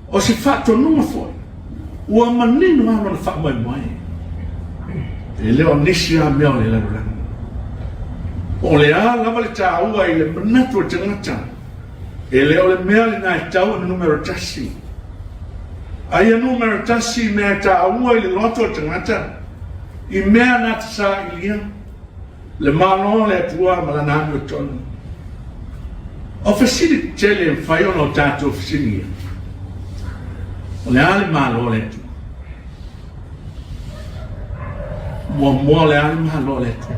o se faatonuga foi ua manino lava lona faamoemoe. E le o nisi lava mea o le lalolagi. Po o le a lava le taua i le manatu o le tagata, e le o le mea lena e tatau ona numera tasi. A ia numera tasi i mea e taua i le loto o le tagata, i mea na te sailia, Le Malo o le Atua ma Lana amiotonu. O fesili tetele e mafai ona o tatou fesiligia, O le a le Malo o le Atua? Muamua, o le a le Malo o le Atua?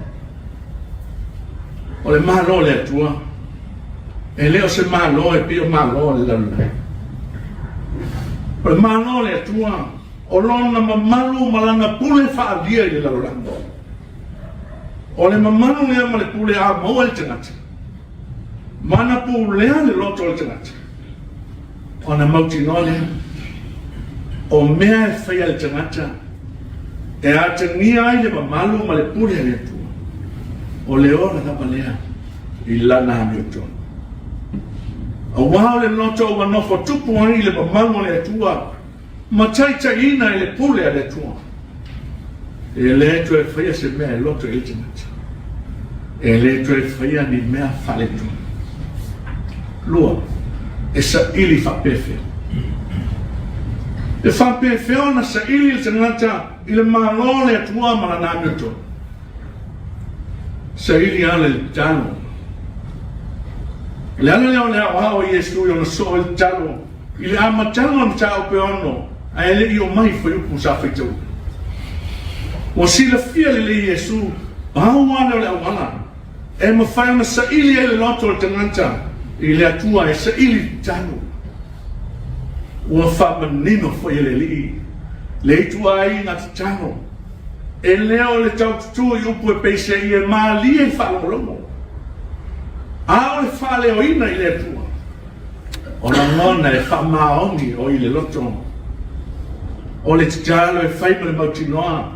O le Malo o le Atua, e le o se Malo e pei o Malo o le lalolagi. O le Malo o le Atua, o Lona mamalu ma Lana pule faaalia i le lalolagi. O le mamalu lea ma le pule a maua i le tagata, ma na pulea le loto o le tagata, ona mautinoa lea, o mea e faia e le tagata e atagia ai le mamalu ma le pule a le Atua, o le ola lava lea i lana amiotonu. Aua o le loto ua nofo tupu ai le mamalu o le Atua, ma taitaiina i le pule a le Atua. E le toe faia se mea e loto i le tagata. E le toe faia ni mea faaletonu. Lua, e saili faapefea. E faapefea ona saili le tagata i le Malo o le Atua ma lana amiotonu? Saili ala i le tatalo. O le ala lea o le aoao a Iesu i ona soo i le tatalo I le amataga o le mataupu e ono, ae le i omai i fuaiupu sa faitaua. Ua silafia lelei e Iesu, pau lava lea o le auala e mafai ona saili ai le loto o le tagata i le Atua e saili i tatalo. Ua faamanino foi e le Alii le ituaiga tatalo, e le o le taututū i upu e peiseai e malie i faalogologo, a o le faaleoina i le Atua. O lagona e faamaoni o i le loto. O le tatalo e fai ma le mautinoa,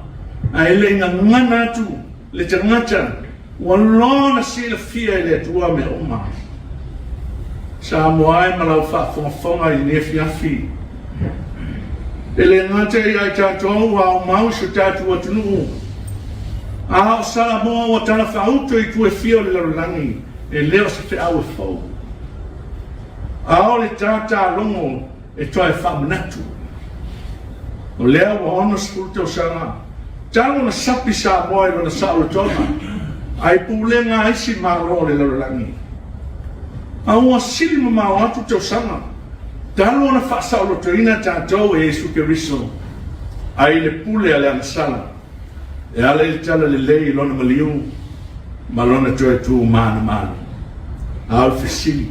a e le i gagana atu le tagata ua lona silafia e le Atua mea uma. Samoa e ma lau faafogafoga i lenei afiafi, e le gata ia i tatou ua aumau i so tatou atunuu, a o Samoa ua talafaauto i itu e fia o le lalolagi, e le o se feau e fou, a o le tatalogo e toe faamanatu. O lea ua 60 tausaga talu ona sapi Samoa i lona saolotoga a i pulega a isi Malo o le lalolagi. A ua sili mamao atu tausaga talu ona faasaolotoina tatou e Iesu Keriso a i le pule a le agasala e ala i le talalelei i lona maliu ma lona toe tu manumanu. A o le fesili,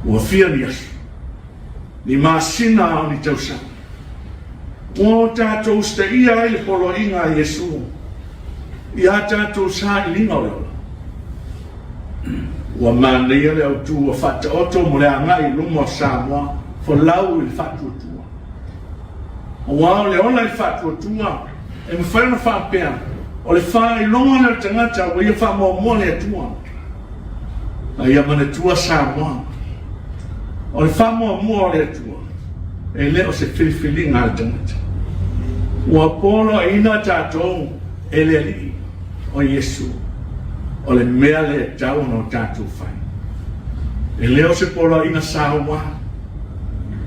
ua fia ni aso, ni masina a o ni tausaga ua o tatou usitaia ai le poloaiga a Iesu i a tatou sailiga o le ola? Ua manaia le autu ua faataoto mo le agai i luma o Samoa folau i le faatuatua. Aua o le ola i le faatuatua, e mafai ona faapea, o le faailoga lea o le tagata ua ia faamuamua le Atua. A ia manatua Samoa, o le faamuamua o le Atua, e le o se filifiliga a le tagata. Ua poloaiina tatou e le Alii, o Iesu, o le mea lea e tatau ona o tatou fai. E le o se poloaiga saua.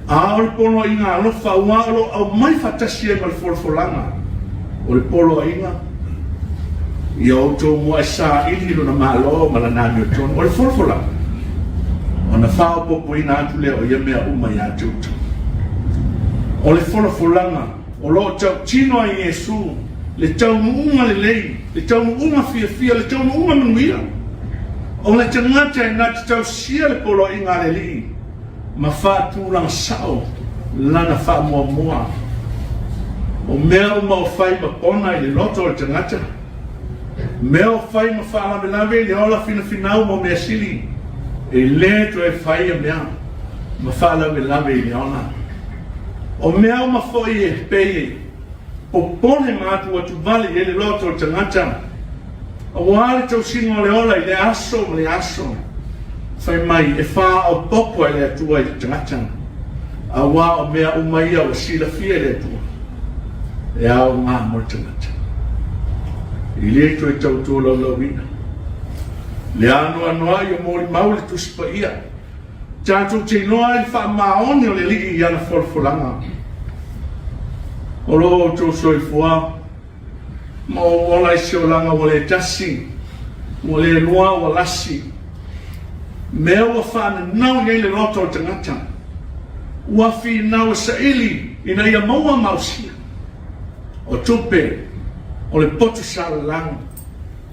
A o le poloaiga alofa aua o lo o aumai faatasi ai ma le folafolaga o le poloaiga, ia outou muai saili lona Malo ma lana amiotonu. O le folafolaga, ona faaopoopoina atu lea o ia mea uma ia te outou. O le folafolaga o lo o tautino ai Iesu le taunuuga lelei, le taunuuga fiafia, le taunuuga manuia o le tagata e na te tausia le poloaiga a le Alii ma faatulaga sao lana faamuamua. O mea uma o fai ma pona i le loto o le tagata, mea o fai ma faalavelave i le ola finafinau mo mea sili, e le toe fai ia mea ma faalavelave i le ola. O mea uma foi e pei e popole ma atuatuvale i ai le loto o le tagata, Aua le tausiga o le ola i lea aso ma lea aso, fai mai e faaopoopo e le Atua i le tagata, aua o mea uma ia ua silafia e le Atua, e aoga mo le tagata. E le toe tau tolaulauina le anoanoai o molimau i le Tusi Paia, tatou te iloa ai le faamaoni o le Alii i ana folafolaga. O lo outou soifua Ma ou ola i se olaga ua le tasi, ua le lua, ua lasi. Mea ua faananau i ai le loto o le tagata, ua finau e saili ina ia maua maosia. O tupe, o le potu salalau,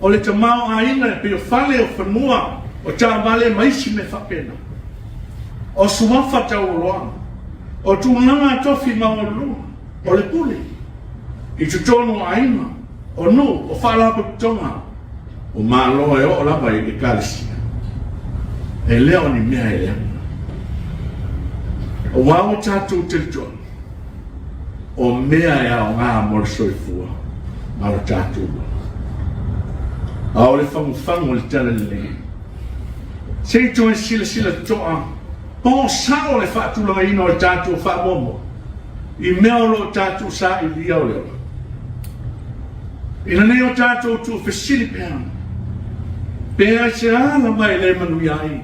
o le tamaoaiga e pei o fale, o fanua, o taavale ma isi mea faapena. O suafa taualoa, o tulaga tofi maualuluga. O le pule i totonu o aiga, o nuu, o faalapotopotoga, o Malo e oo lava i Ekalesia. E le o ni mea e leaga. Aua ua tatou talitonu, o mea e aoga mo le soifua ma lo tatou ola. A o le fagufagu o le talalelei, se i toe silasila totoa po o sao le faatulagaina o le tatou faamuamua i mea o lo o tatou sailia o le ola. Ina nei o tatou tuufesili pea, pe aisea lava e le manuia ai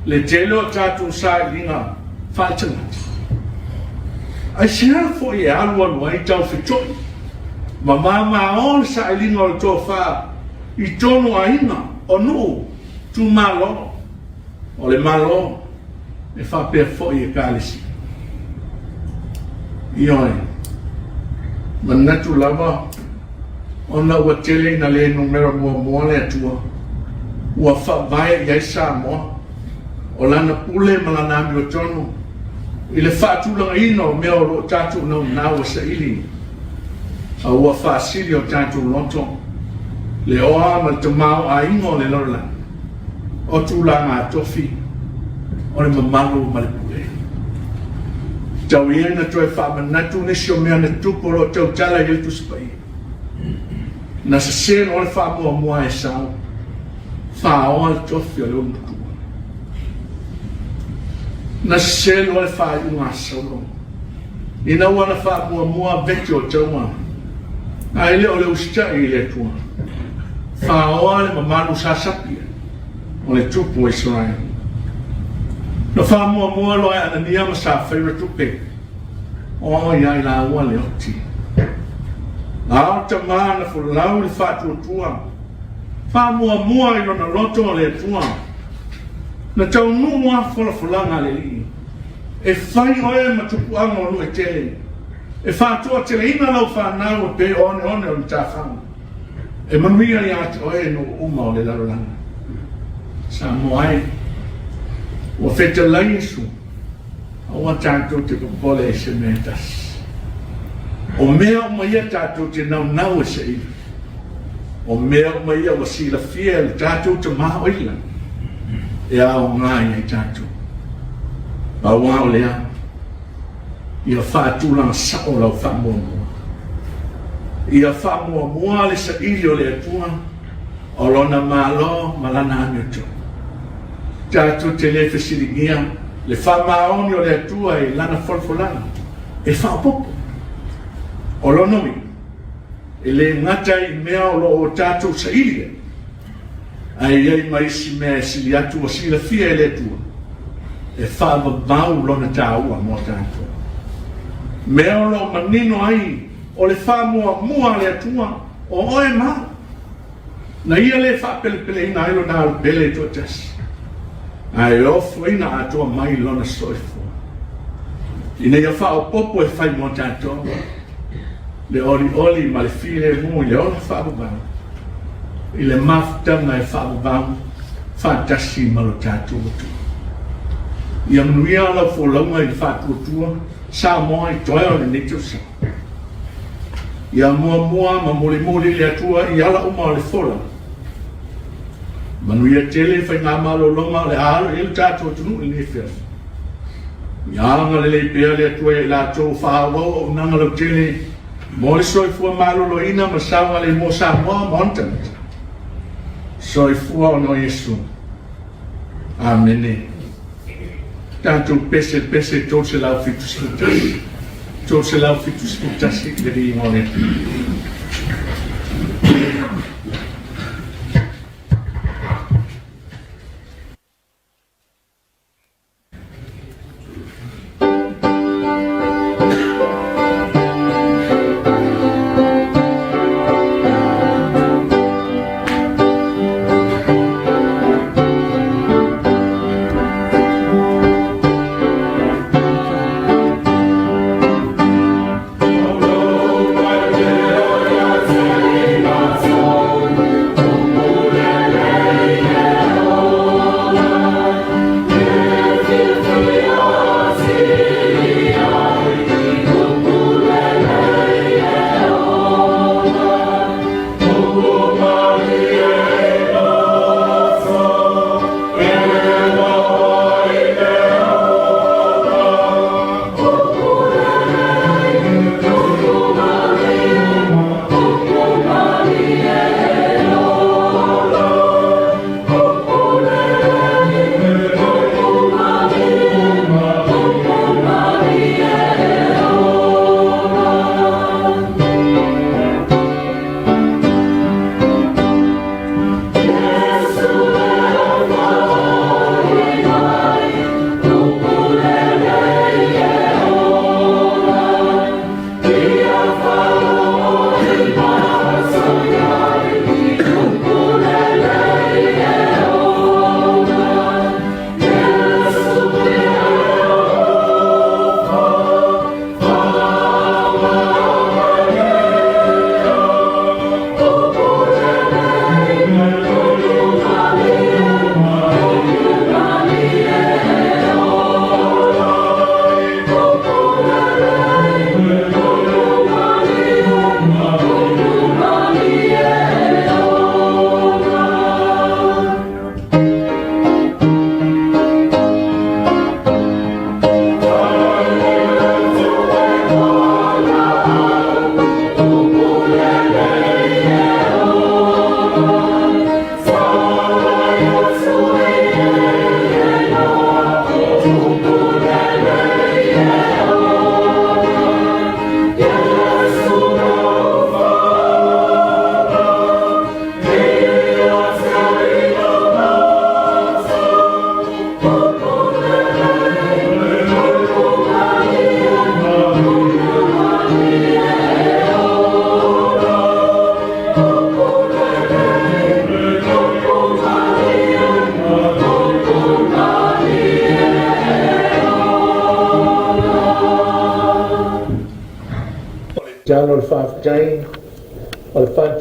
le tele o tatou sailiga faaletagata? Aisea foi e alualu ai taufetoi ma mamao le sailiga o le tofa i tonu o aiga, o nuu, itumalo, O le Malo e faapea foi Ekalesia. Ioe, manatu lava ona ua tele ina le numera muamua le Atua ua faavae i ai Samoa, o lana pule ma lana amiotonu i le faatulagaina o mea o lo o tatou naunau e saili, a ua faasili o tatou loto le oa ma le tamaoaiga o le lalolagi. O tulaga tofi, O le mamalu ma le pule. Tau ia ina toe faamanatu nisi o mea na tupu o lo o tautala i ai le Tusi Paia. Na sese loa le faamuamua a Esau, faoa le tofi o le ulumatua. Na sese loa le faaiuga a Saulo, ina ua na faamuamua vete o taua, ae le o le usitai i le Atua. Faoa le mamalu sa sapi ai o le tupu o Isaraelu. Na faamuamua loa e Anania ma Safeira tupe, o ia i laua le oti. A o tama na folau i le faatuatua, faamuamua i lona loto o le Atua. Na taunuu lava folafolaga a le Alii, e fai oe ma tupuaga o nuu e tele, e faatoateleina lau fanau e pei o oneone o matafaga. E manuia ia te oe nuu uma o le lalolagi. Samoa e, ua fetalai Iesu, aua tatou te popole i se mea e tasi. O mea uma ia tatou te naunau e saili. O mea uma ia ua silafia e le tatou Tama o i le lagi e aoga ia i tatou. Pau lava o lea, Ia faatulaga sao lau faamuamua. Ia faamuamua le saili o le Atua, o Lona Malo ma Lana amiotonu. Tatou te le fesiligia le faamaoni o le Atua i Lana folafolaga e faaopoopo. O lona uiga, e le gata i mea o lo o tatou saili ai, Ae i ai ma isi mea e sili atu ua silafia e le Atua e faavavau lona taua mo tatou. Mea o lo o manino ai o le faamuamua a le Atua o oe ma au. Na Ia le faapelepeleina ai lona alupele e toatasi, ae ofoina atoa mai lona soifua ina ia faaopoopo e fai mo tatou le olioli ma le filemu i le ola faavavau. i le mafutaga e faavavau faatasi ma lo tatou Atua. Ia manuia lau folauga i le faatuatua Samoa i toe o lenei tausaga. Ia muamua ma molimoli le Atua i ala uma o le folauga. Manuia tele faigamalologa o le a alo i ai lo tatou atunuu i lenei afiafi. Ia agalelei pea le Atua ia i latou o faaauau auaunaga lautele Mo le soifua maloloina ma saogalemu o Samoa ma ona tagata. Soifua ona o Iesu. Amene. Tatou pese pese 371. 371 i le viiga o le Atua.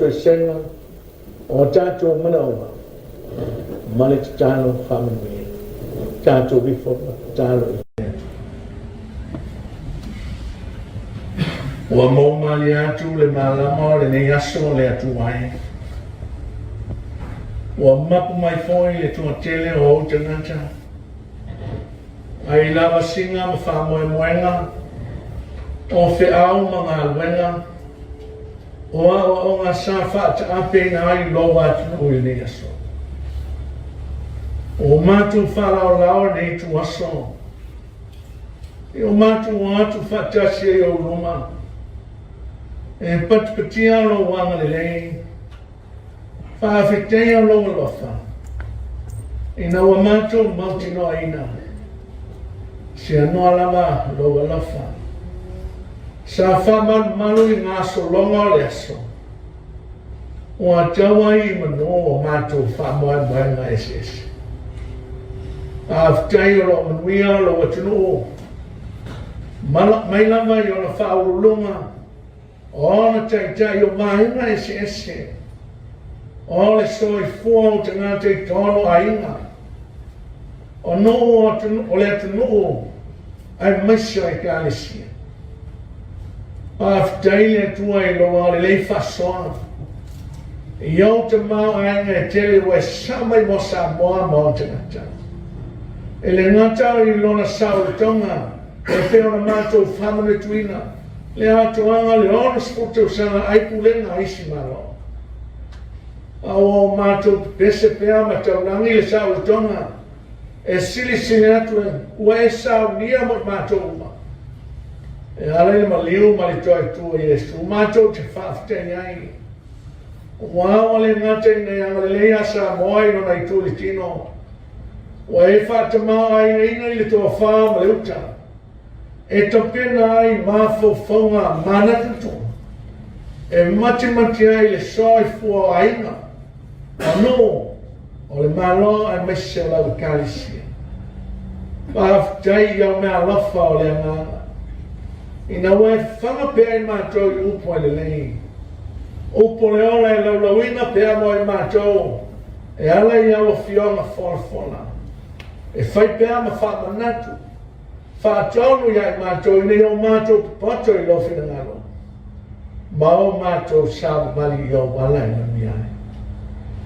toesega o tatou manaoga ma le tatalo faamanuia. Tatou ifo ma tatalo i le Atua. Ua mou malie atu le malama o lenei aso o le Atua e. Ua mapu mai foi le toatele o ou tagata, ai lavasiga ma faamoemoega, o feau ma galuega, o aoaoga sa faataapeina ai lou atunuu i lenei aso. Ua matou faalaolao lenei ituaso, i o matou o atu faatasi ai ou luma, e patipatia lou agalelei, Faafetai o lou alofa ina ua matou mautinoaina se anoa lava lou alofa. Sa faamalumalu i gasologa o le aso, ua tau ai i manu o matou faamoemoega eseese. Faafetai o lo o manuia lou atunuu mai lava i ona faauluuluga O ona taitai o vaega eseese, o le soifua o tagata i tonu aiga, o nuu o le atunuu aemaise o ekalesia. Faafetai le Atua i lou agalelei faasoa i ou tamaoaiga e tele ua e sao mai mo Samoa ma ona tagata. E le gata i lona saolotoga e pei ona matou faamanatuina le atoaga o le 60 tausaga ai pulega a isi Malo. A ua o matou pepese pea ma taulagi le saolotoga e silisili atu ua e saunia mo i matou uma. E ala i le maliu ma le toaitu o Iesu matou te faafetai ai. Ua ua le gata ina e agalelei ia Samoa i lona itu i le tino, Ua e faatamaoaigaina i le tofa ma le uta, e tapena ai mafaufauga manatutu, e matimati ai le soifua o aiga, o nuu, o le Malo aemaise o lau Ekalesia. Faafetai i au meaalofa o le agaga, ina ua e faga pea i matou i upu e lelei, upu o le ola e laulauina pea mo i matou, E ala i au afioga folafola, e fai pea ma faamanatu, faatonu ia i matou ina ia o matou popoto i lou finagalo, ma o matou savavali i ou ala e manuia ai.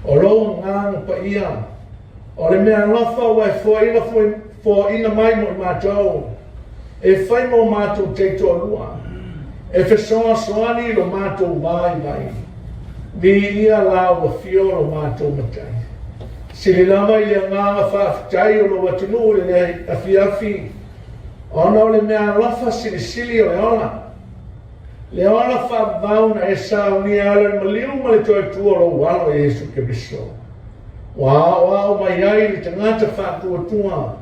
O lou agaga paia, o le mea alofa ua e foaina, foaina mai mo i matou, e fai mo matou taitoalua, e fesoasoani i lo matou vaivai. Viia la ua fio lo matou matai. Sili lava i le agaga faafetai o lou atunuu i lenei afiafi, ona o le mea alofa silisili o le ola. Le ola faavavau na e saunia e ala i le maliu ma le toe tu o lou Alo Iesu Keriso. Ua aoao mai ai le tagata faatuatua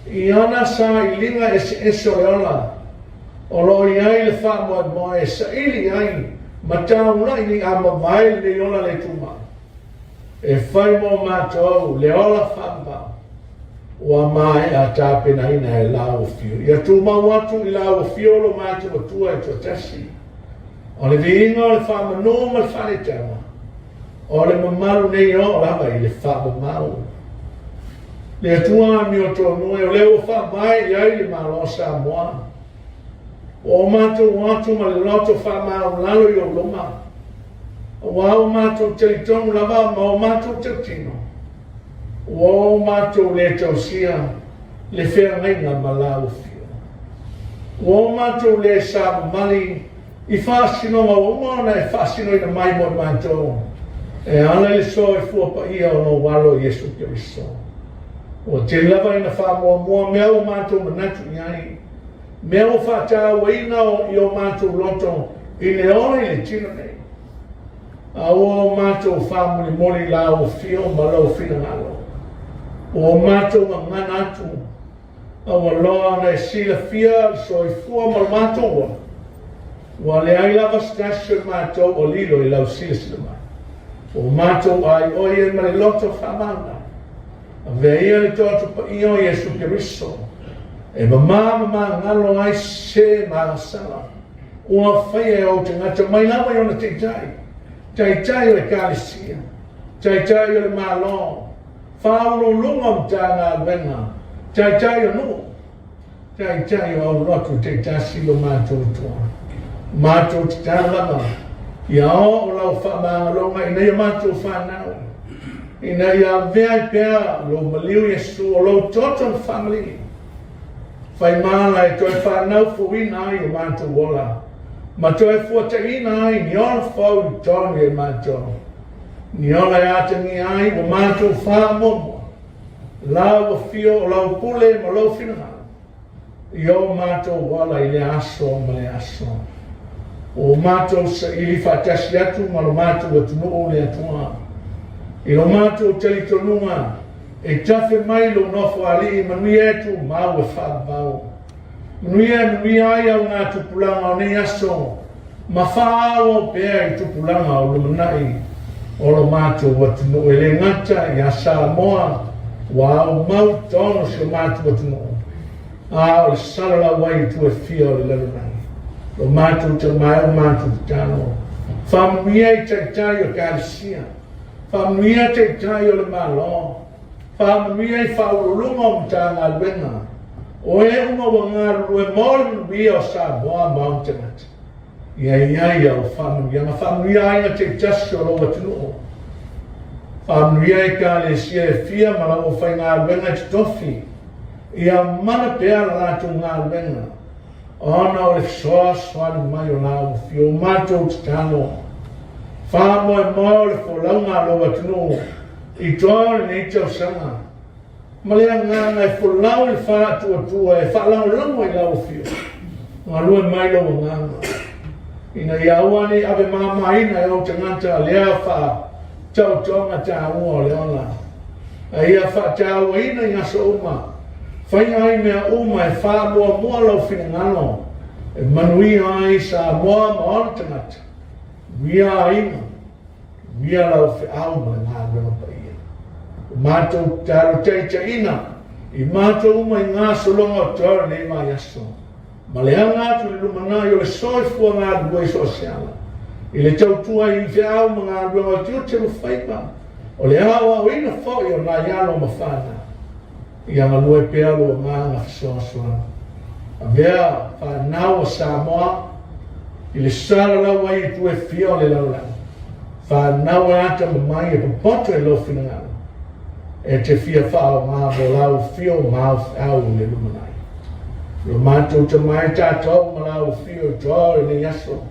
i ana sailiga eseese o le ola, o lo o i ai le faamoemoe e saili ai ma taulai i a mavae lenei ola le tumau, e fai mo matou le ola faavavau ua maea tapenaina e lau afio. Ia tumau atu i lau afio lo matou Atua e toatasi, o le viiga o le faamanu ma le faaleitaga, o le mamalu nei oo lava i le faamamau. Le Atua amiotonu e, o lea ua faavae i ai le Malo o Samoa, ua o matou o atu ma le loto faamaualalo i ou luma, aua ua matou talitonu lava ma o matou tautino, ua o matou le tausia le feagaiga ma lau afio. Ua o matou le savavali I faasinoga ua uma ona e faasinoina mai mo i matou, e ala i le soifua paia o lou Alo Iesu Keriso. Ua tele lava ina faamuamua mea ua matou manatu i ai, mea ua faatauaina i o matou loto i le ola i le tino nei. A ua o matou faamolimoli i lau afio ma lou finagalo, ua o matou gagana atu A ua loa ona e silafia le soifua ma lo matou ola, ua leai lava se tasi o i matou o lilo i lau silasila mai. Ua matou aioi ai ma le loto faamauna. Avea ia le toto paia o Iesu Keriso, e mamā ma magalo ai se magasala ua faia e ou tagata mai lava i ona taitai. Taitai o Ekalesia, Taitai o le Malo, Faauluuluga o Matagaluega, Taitai o nuu, Taitai o aulotu taitasi i lo matou Atua. Matou tatalo lava ia oo lau faamagaloga ina ia matou fanau, ina ia avea ai pea lou maliu Iesu o lou toto na faamalii, fai mala e toe fanau fouina ai o matou ola, ma toe fuataiina ai ni ola fou i totonu ia i matou, ni ola e atagia ai ua matou faamuamua lau afio o lau pule ma lou finagalo i o matou ola i lea aso ma lea aso. Ua matou saili faatasi atu ma lo matou atunuu le Atua i lo matou talitonuga e tafe mai lou nofo alii manuia e tumau e faavavau. Manuia e manuia ai augatupulaga o nei aso ma faaauau pea i tupulaga o lumanai o lo matou atunuu e le gata ia Samoa ua aumau i totonu o si o matou atunuu, a o le salalau ai i itu e fia o le lalolagi. Lo matou tamae o matou tatalo, faamanuia i taitai o Ekalesia, faamanuia taitai o le Malo, faamanuia i faauluuluga o Matagaluega, o e uma ua galulue mo le manuia o Samoa ma ona tagata. Ia i ai au faamanuiaga, faamanuia aiga taitasi o lou atunuu, faamanuia Ekalesia e fia ma lau aufaigaluega e totofi, ia mana pea la latou galuega, ona o le fesoasoani mai o la afio. O matou tatalo, faamoemoe o le folauga a lou atunuu i toa o lenei tausaga, ma le agaga e folau i le faatuatua e faalagolago i lau afio, galue mai lou agaga, ina ia aua ne i ave mamaina e ou tagata lea faataotoga taua o le ola, a ia faatauaina i aso uma, faia ai mea uma e faamuamua lou finagalo e manuia ai Samoa ma ona tagata, manuia aiga, manuia lau feau ma le galuega paia. O matou tatalo taitaiina i matou uma i gasologa o toa o lenei vaiaso, ma le aga atu i le lumanai o le soifua galulue i so o se ala, i le tautua i feau ma galuega o tiute ma faiva, o le aoaoina foi o nai alo ma fanau. Ia galue pea lou agaga fesoasoani. Avea fanau a Samoa i le salalau ai i itu e fia o le lalolagi. Fanau e atamamai e popoto i lou finagalo e te fia faaaoga mo lau afio ma au feau i le lumanai. Lo matou tamae tatou ma lau afio i toa o lenei aso,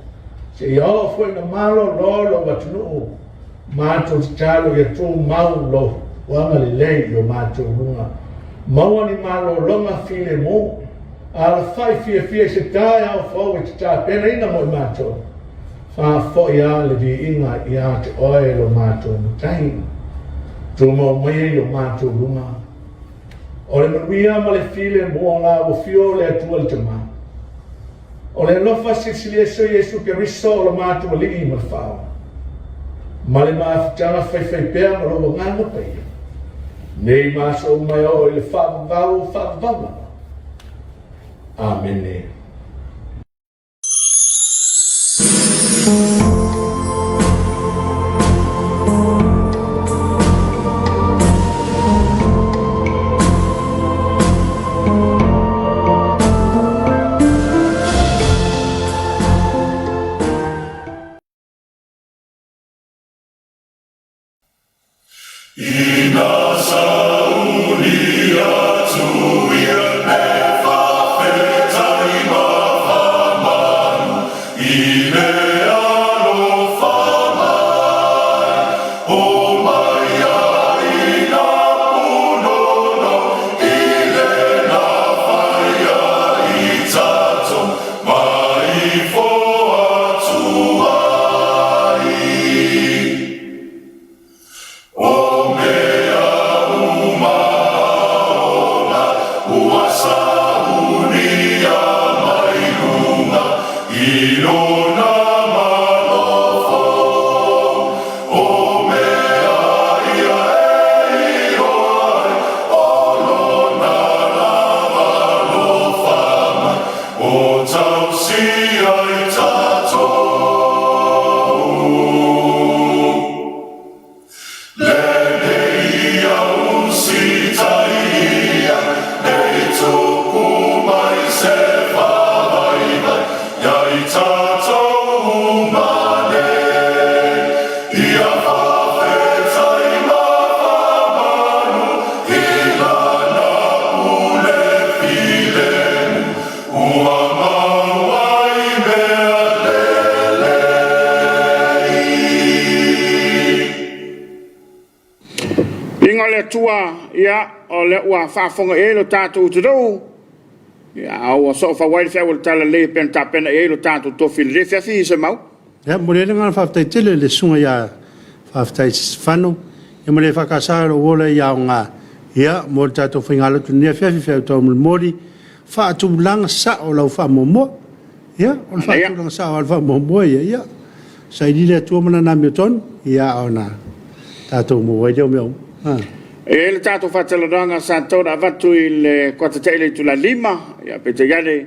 seia oo foi ina malolo lou atunuu. Matou tatalo ia tumau lou agalelei i o matou luga. Maua ni malologa filemu, alafai fiafia i se taeao fou e te tapenaina mo i matou. Faafoi a le viiga ia te oe lo matou Matai. Tumau maia i o matou luga. O le manuia ma le filemu o la ua fio o le Atua le Tama. O le alofa silisili ese o Iesu Keriso o lo matou Alii ma le Faaola, ma le mafutaga faifaipea ma lou Agaga Paia, nei ma aso uma e oo i le faavavau o faavavau lava. Amene. Ina sauni atu ia e faafetai ma faamanu i le alofa mai, o mai ai na punono i lena whaia i tatou mai foatu ai. O mea uma ona o le Atua, ia, o lea ua faafofoga i ai lo tatou atunuu, ia, a ua soofau ai le feau o le Talalelei e pei ona tapena i ai lo tatou tofi i lenei afiafi, Semau. Ia, e momoli ai le agaga faafetai tele i le susuga ia Faafetai Sefano ma le EFKS o lo o ola i aoga ia mo le tatou faigalotu i lenei afiafi, feau taumolimoli, faatulaga sao lau faamuamua. Ia, o le faatulaga sao lava o le faamuamua ia, ia, saili le Atua ma Lana amiotonu, ia ona tatou maua ai lea o mea uma. E i ai le tatou faatalanoaga sa tatau ona avatu i le kuata tea i le itula e 5, ia peitai ane,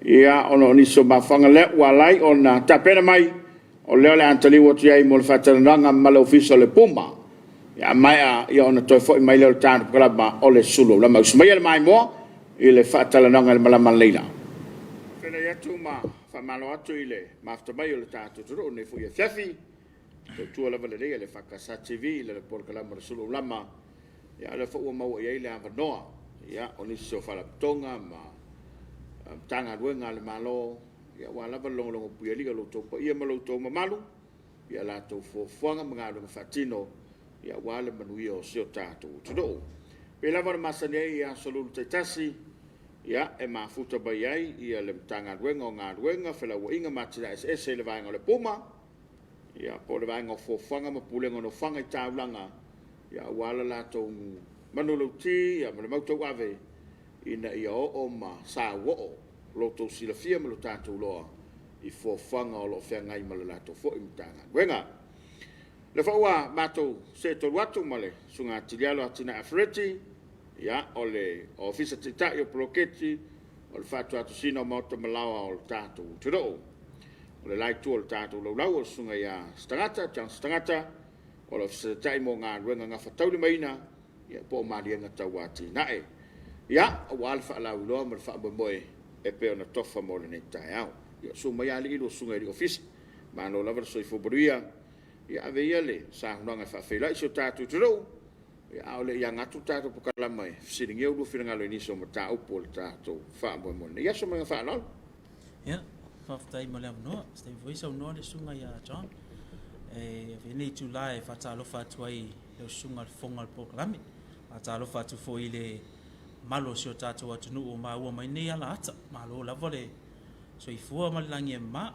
ia ona o nisi o mafuaaga lea ua ala ai ona tapena mai, o lea o le a taliu atu i ai mo le faatalanoaga ma le Ofisa o le PUMA. Ia a maea, ia ona toe foi mai lea o le tatou polokalama o le Sulu Aulama. Usu maia le maimoa i le faatalanoaga i le malama leila. Feiloai atu ma faamalo atu i le mafuta mai o le tatou atunuu i lenei foi afiafi. Tautua lava lelei a le EFKS TV i lana polokalama o le Sulu Aulama. Ia o lea foi ua maua i ai le avanoa ia, o nisi o faalapotopotoga ma Matagaluega a le Malo, ia aua lava le logologo puialii o lo outou paia ma lo outou mamalu i a latou fuafuaga ma galuega faatino ia aua le manuia o si o tatou atunuu. E pei lava ona masani ai i aso Lulu taitasi, ia e mafuta mai ai ia le Matagaluega o Galuega, Felauaiga ma Atinae Eseese i le vaega o le PUMA, ia po o le vaega o fuafuaga ma pulega o nofoaga i taulaga, ia aua le latou manulauti ia ma le mautauave ina ia oo ma sauoo lo outou silafia ma lo tatou iloa i fuafuaga o lo o feagai ma le latou foi Matagaluega. O lea foi ua matou seetolu atu ma le Susuga Tilialo Atinae Afereti, ia, o le Ofisa Taitai o Poloketi o le Faatuatusina o Maota ma Laoa o le tatou atunuu. O le la itu o le tatou laulau o le Susuga ia Setagata, John Setagata, o le Ofisa Taitai mo Galuega Gafataulimaina, ia, po o maliega tau atinae. Ia, aua le faalauiloa ma le faamoemoe e pei ona tofa mo lenei taeao. Ia, susu mai alii lua susuga i le Ofisa. Malo lava le soifua manuia. Ia, ave ia le saunoaga e faafeiloai si o tatou atunuu, ia, a o le i aga atu le tatou polokalama e fesiligia ulua finagalo i nisi o mataupu o le tatou faamoemoe i lenei aso. Ma le faaaloalo. Ia, faafetai mo le avanoa. Se taimi foi saunoa le susuga ia John. E avea lenei itula e faatalofa atu ai i lau susuga i le fofoga o le polokalame. Faatalofa atu foi i le mamalu o si o tatou atunuu o maua mai nei alaata. Malo lava le soifua ma le lagi e mama.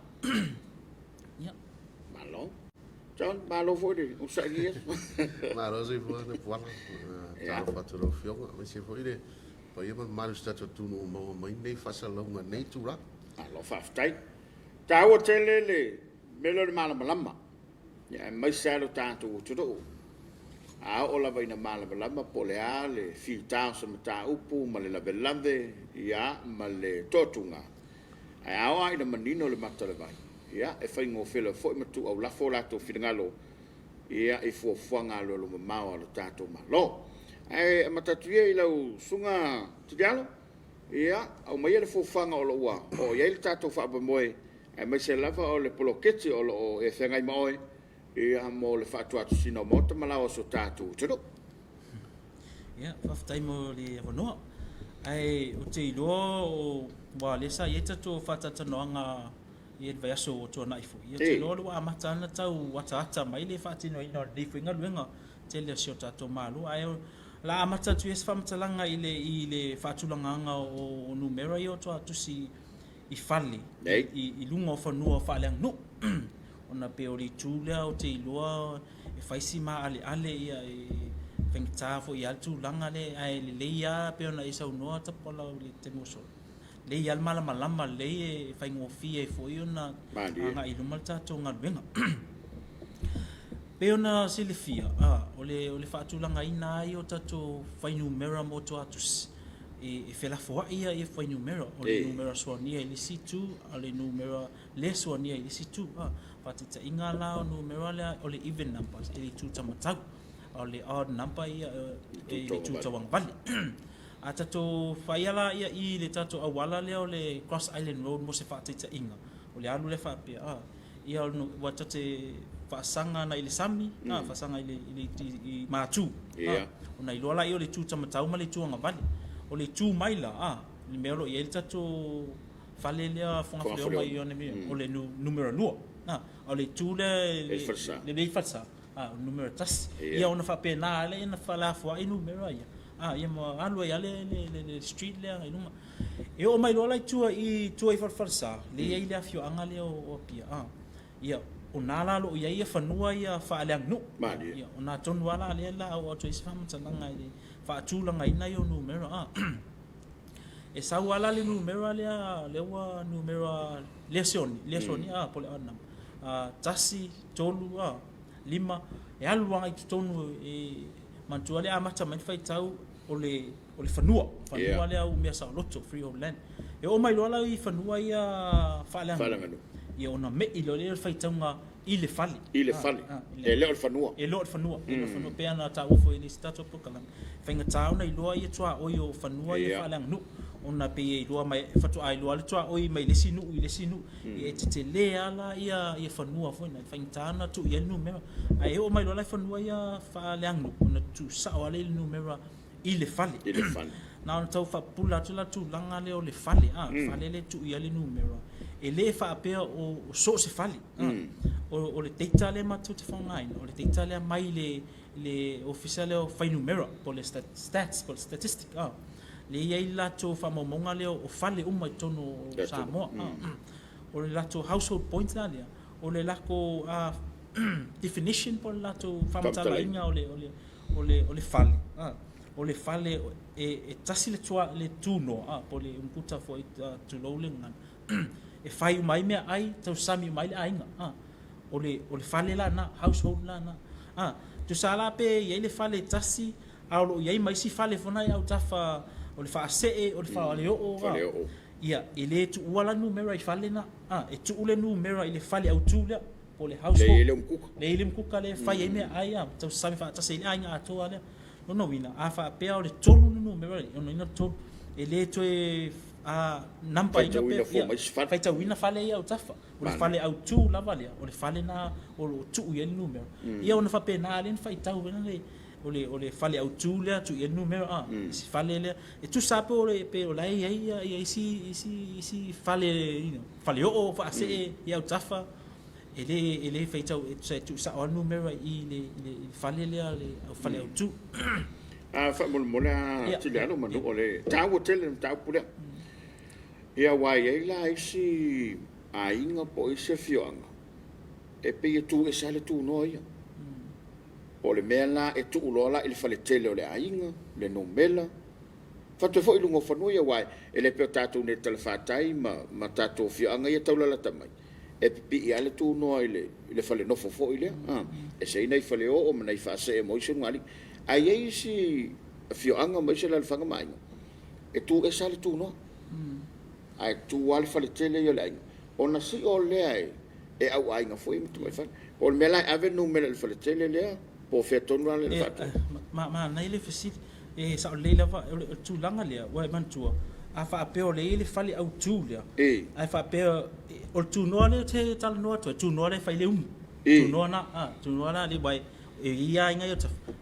Ia. Malo. John, malo foi le onosai i lenei aso. Malo soifua Lepuala. Talofa atu i lau Afioga, aemaise foi le paia ma le mamalu o si tatou atunuu ua maua mai nei faasalalauga i lenei itula. Malo faafetai. E taua tele le mea lea o le malamalama, aemaise lava lo tatou atunuu. A oo lava ina malamalama po o le a le fita o se mataupu ma le lavelave ia ma le toatuga, ae a oo lava ina manino le mata o le vai, ia e faigofie lava foi ma tuuaulafo o latou finagalo ia i fuafuaga alualumamao a lo tatou Malo. Ae amata atu ia i lau Susuga Tilialo, ia aumaia le fuafuaga o lo o ua oo i ai le tatou faamoemoe, aemaise lava o le poloketi o lo o e feagai ma oe ia mo le faatuatusiina o maota ma laoa o si o tatou atunuu. Ia, faafetai mo le avanoa. Ae ou te iloa o aua o lea sa i ai tatou faatalatalanoaga i le vaiaso ua tuanai foi. Ia, ou te iloa o lea ua amata lava ona tau ataata mai le faatinoina o lenei foi galuega tele a si o tatou Malo. Ae o le a amata atu ia se faamatalaga i le i le faatulagaga o numera ia o tuatusi i fale i luga o fanua faaleaganuu. Ona pei o le itu lea ou te iloa e fai si maaleale ia e faigata foi lava le tulaga lea ae lelei lava pei ona e saunoa Tapuala i le taimi ua sola, lelei lava le malamalama lelei e faigofie ai foi ona agai i luma le tatou galuega. Pei ona silafia, o le faatulagaina lava ia o tatou fuainumera mo tuatusi, e felafoai ia fuainumera, o le numera soania i le isi itu, a o le numera le soania i le isi itu. Faataitaiga la o numera lea o le even numbers i le itu taumatau, a o le odd number ia i le itu tauagavale. A tatou faia la ia i le tatou auala lea o le Cross Island Road mo se faataitaiga, o le alu lea faapea, a, ia ua ta te faasaga ana i le sami, a, faasaga i le, i le, i Matu, a, ona iloa laia o le itu taumatau ma le itu agavale. O le itu mai la, a, le mea o lo o i ai le tatou fale lea Fogafoleoma i Onemunea, o le numera 2. A o le itu lea e le i falesa, A, o le numera tasi. Ia ona faapena lava lea ona felafoai numera ia, a, ia ma alu ai lava le, le, le, le street lea i luga. E oo mai loa la i tua i tua i Falefalesa, lea e i ai le afioaga lea o Apia, a, ia, o na la o lo o i ai fanua ia faaleaganuu. Ia, o na tonu lava la lea o le a oo atu ai se faamatalaga i le faatulagaina ia o numera, a. E sau lava la le numera lea, lea ua numera lea sioni, lea sioni, a, po o le odd number, 1, 3, 5, e alu agai i totonu e manatua le amata mai le faitau o le o le fanua, fanua lea umia saoloto, freehold land. E oo mai loa la i fanua ia faaleaganuu, ia ona me'i loa lea o le faitauga i le fale. I le fale, e le o le fanua. E le o le fanua, e le o le fanua. Pei ona taua foi i le isi tatou polokalame, e faigata ona iloa ia tuaoi o fanua ia faaleaganuu, ona pei e iloa mai, faatoa iloa lava le tuaoi mai le isi nuu i le isi nuu. Ia e tetele lava la ia fanua foi na, e faigata ona tuu i ai le numera. Ae oo mai loa la i fanua ia faaleaganuu, ona tuusao lava lea i le numera i le fale. I le fale. Na ona tau faapupula atu la le tulaga lea o le fale, a, le fale lea e tuu i ai le numera, e le faapea o so o se fale. O le data lea matou te faaaogaina, o le data lea mai le le ofisa lea o fuainumera po o le stats po o le statistic a, lea e i ai le latou faamaumauga lea o fale uma i totonu o Samoa. O le latou household points la lea, o le latou definition po o le latou faamatalaina o le, o le, o le, o le fale, o le fale e tasi le le tunoa po o le umukuta foi tulou le gagana, e fai uma ai meaai, tausami uma ai le aiga. O le, o le fale la lena, household la lena. A, tusa la pe i ai le fale e tasi, a o lo o i ai ma isi fale foi na i autafa o le faasee, o le faleoo, a, ia, e le tuua la le numera i fale na. A, e tuu le numera i le fale autu lea, po o le household. Lea e i ai le umukuka. Lea e i ai le umukuka lea e fai ai meaai, a, tausami faatasi ai le aiga atoa lea. Lona uiga, a faapea o le tolu le numera lea, lona uiga o le tolu, e le toe number ina pe, ia, faitauina fale ia i autafa. O le fale autu lava lea, o le fale lena o lo o tuu i ai le numera. Ia ona faapena lava lea ona faitau ai le, o le fale autu lea tuu i ai le numera, a, isi fale lea. E tusa lava pe o le, pe o la e i ai ia isi, isi, isi fale, you know, faleoo faasee i autafa, e le, e le faitau, e tusa e tuu sao lava le numera i le, i le fale lea, le fale autu. A faamolemole lava Tilialo manu o le taua tele le mataupu lea. Ia aua e i ai la isi aiga po o isi afioaga e pei e tu ese lava le tunoa ia. Po o le mea la e tuu loa la i le faletele o le aiga, le numera, fatu ai foi i luga o fanua ia aua e le pei o tatou nei i le talafatai ma tatou afioaga ia e taulalata mai, e pipii lava le tunoa i le falenofo foi lea. Ese ai nai faleoo ma nai faasee mo isi ulugalii. Ae i ai isi afioaga ma isi alaalafaga ma aiga, e tu ese lava le tunoa, ae tu lava le faletele ia o le aiga, ona sio lea e auaiga foi ma tamai fale. Po o le mea la e ave le numera i le faletele lea, po o fea tonu la le faatu. Manaia le fesili. E sao lelei lava, o le tulaga lea, ua e manatua, a faapea o lea e i ai le fale autu lea, ae faapea, o le tunoa lea ou te talanoa atu ai, tunoa lea e fai le umu. Tunoa lena, tunoa la lea, aua E i ai aiga ia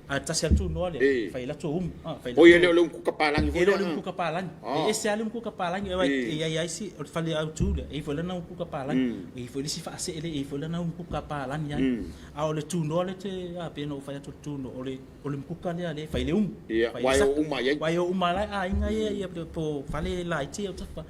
ae tasi lava le tunoa lea, e fai ai latou umu. Oi, e le o le umu kuka palagi foi lea. E le o le umu kuka palagi. E ese lava le umu kuka palagi. Aua e i ai lava isi, o le fale autu lea, e i ai foi lana umu kuka palagi. E i ai foi le isi faasee lea, e i ai foi lana umu kuka palagi ai. A o le tunoa lea te, a pei ona ou fai atu o le tunoa, o le o le mukuka lea lea e fai le umu. Ia, aua e o uma i ai. Aua e o uma lava aiga ia, ia po o fale laiti ia o tafa.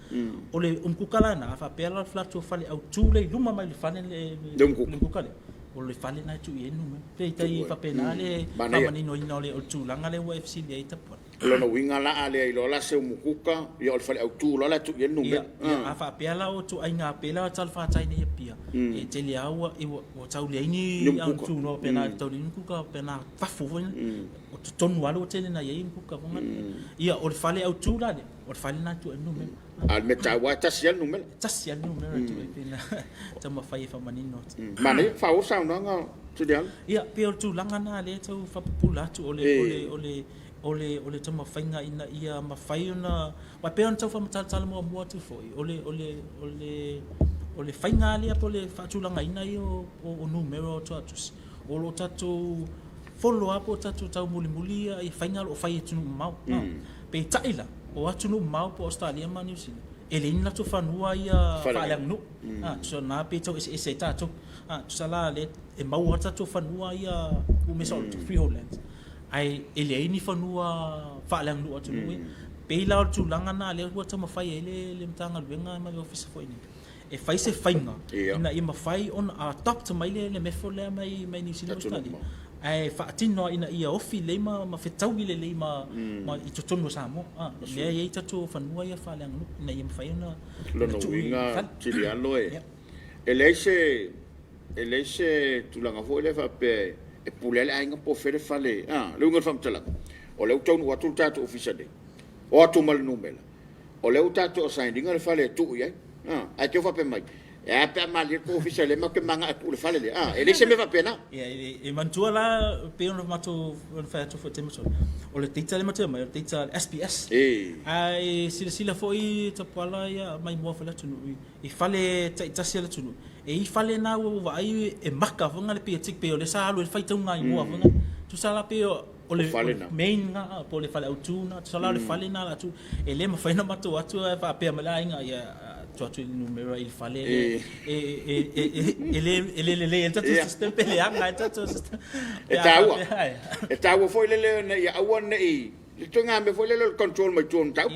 O le umukuka la lena, a faapea la o le latou fale autu lea i luma mai le fale le umukuka lea, O le fale lena e tuu i ai le numera. Peitai e faapena le faamaninoina o le tulaga lea ua e fesili ai Tapuala. O lona uiga la a leai loa la se umukuka, ia o le fale autu loa la e tuu i ai le numera. Ia, a faapea la o ituaiga pela o talafatai nei i Apia, e tele lava ua tau leai ni tunoa faapena, tau leai ni umukuka faapena fafo foi lea. O totonu lava lea ua tele ina i ai umukuka foi lea. Ia, o le fale autu la lea, o le fale lena e tuu i ai le numera. A o le mea taua e tasi lava le numera. E tasi lava le numera e tuu ai pei ona taumafai e faamanino atu. Manaia, faaauau le saunoaga Tuliala. Ia, pei o le tulaga lena lea e tau faapupula atu, o le, o le, o le, o le, o le taumafaiga ina ia mafai ona, aua e pei ona tau faamatalatala muamua atu foi, o le, o le, o le, o le faiga lava lea po o le faatulagaina ia o, o numera o tuatusi, o lo o tatou follow lava po o tatou taumulimuli ia faiga o lo o fai e atunuu mamao. Peitai la, o atunuu mamao po o Ausetalia ma Niu Sila, e leai ni latou fanua ia faaleaganuu. Tusa o lena pei e tau eseese ai tatou. A, tusa la lea e maua lava tatou fanua ia umia saoloto, freehold lands, ae e leai ni fanua faaleaganuu a atunuu ia. Pei la o le tulaga lena lea ua taumafai ai le Matagaluega ma le Ofisa foi nei e fai se faiga ina ia mafai ona adopt mai le method lea mai Niu Sila ma Ausetalia ae faatino lava ina ia ofi lelei ma fetaui lelei ma i totonu o Samoa. Lea e i ai tatou fanua ia faaleaganuu ina ia mafai ona Lona tuu i uiga fale. Tilialo e e leai se e leai se tulaga foi lea faapea e pule ai le aiga po o fea le fale a. Le uiga o le faamatalaga, o lea ua taunuu atu le tatou ofisa nei, o atu ma le numera, o lea ua tatou assign ina le fale e tuu i ai a, ae te i ua faapea mai, e a pe a malie le tou ofisa lea matou te manao e tuu i le fale lea a, e leai se mea faapena. Ia, e manatua la pei ona matou ona fai atu foi i le taimi ua sola, o le data lea matou te aumai o le data a le SBS. Ae silasila foi Tapuala ia maimoa foi le atunuu i fale taitasi a le atunuu, e i ai fale na ua ou vaai e maka foi na le pei o lea sa alu ai le faitauga igoa foi na. Tusa la pei o le main na po o le fale autu na, tusa la o le fale na o le a tuu, e le mafai ona matou o atu ae faapea mai le aiga, ia tuu atu i le numera i le fale lea. E le lelei ai le tatou system pe leaga ai le tatou system. E taua, e taua foi lele ina ia aua ne i le ituaiga mea foi lele o le control mai tua o le mataupu,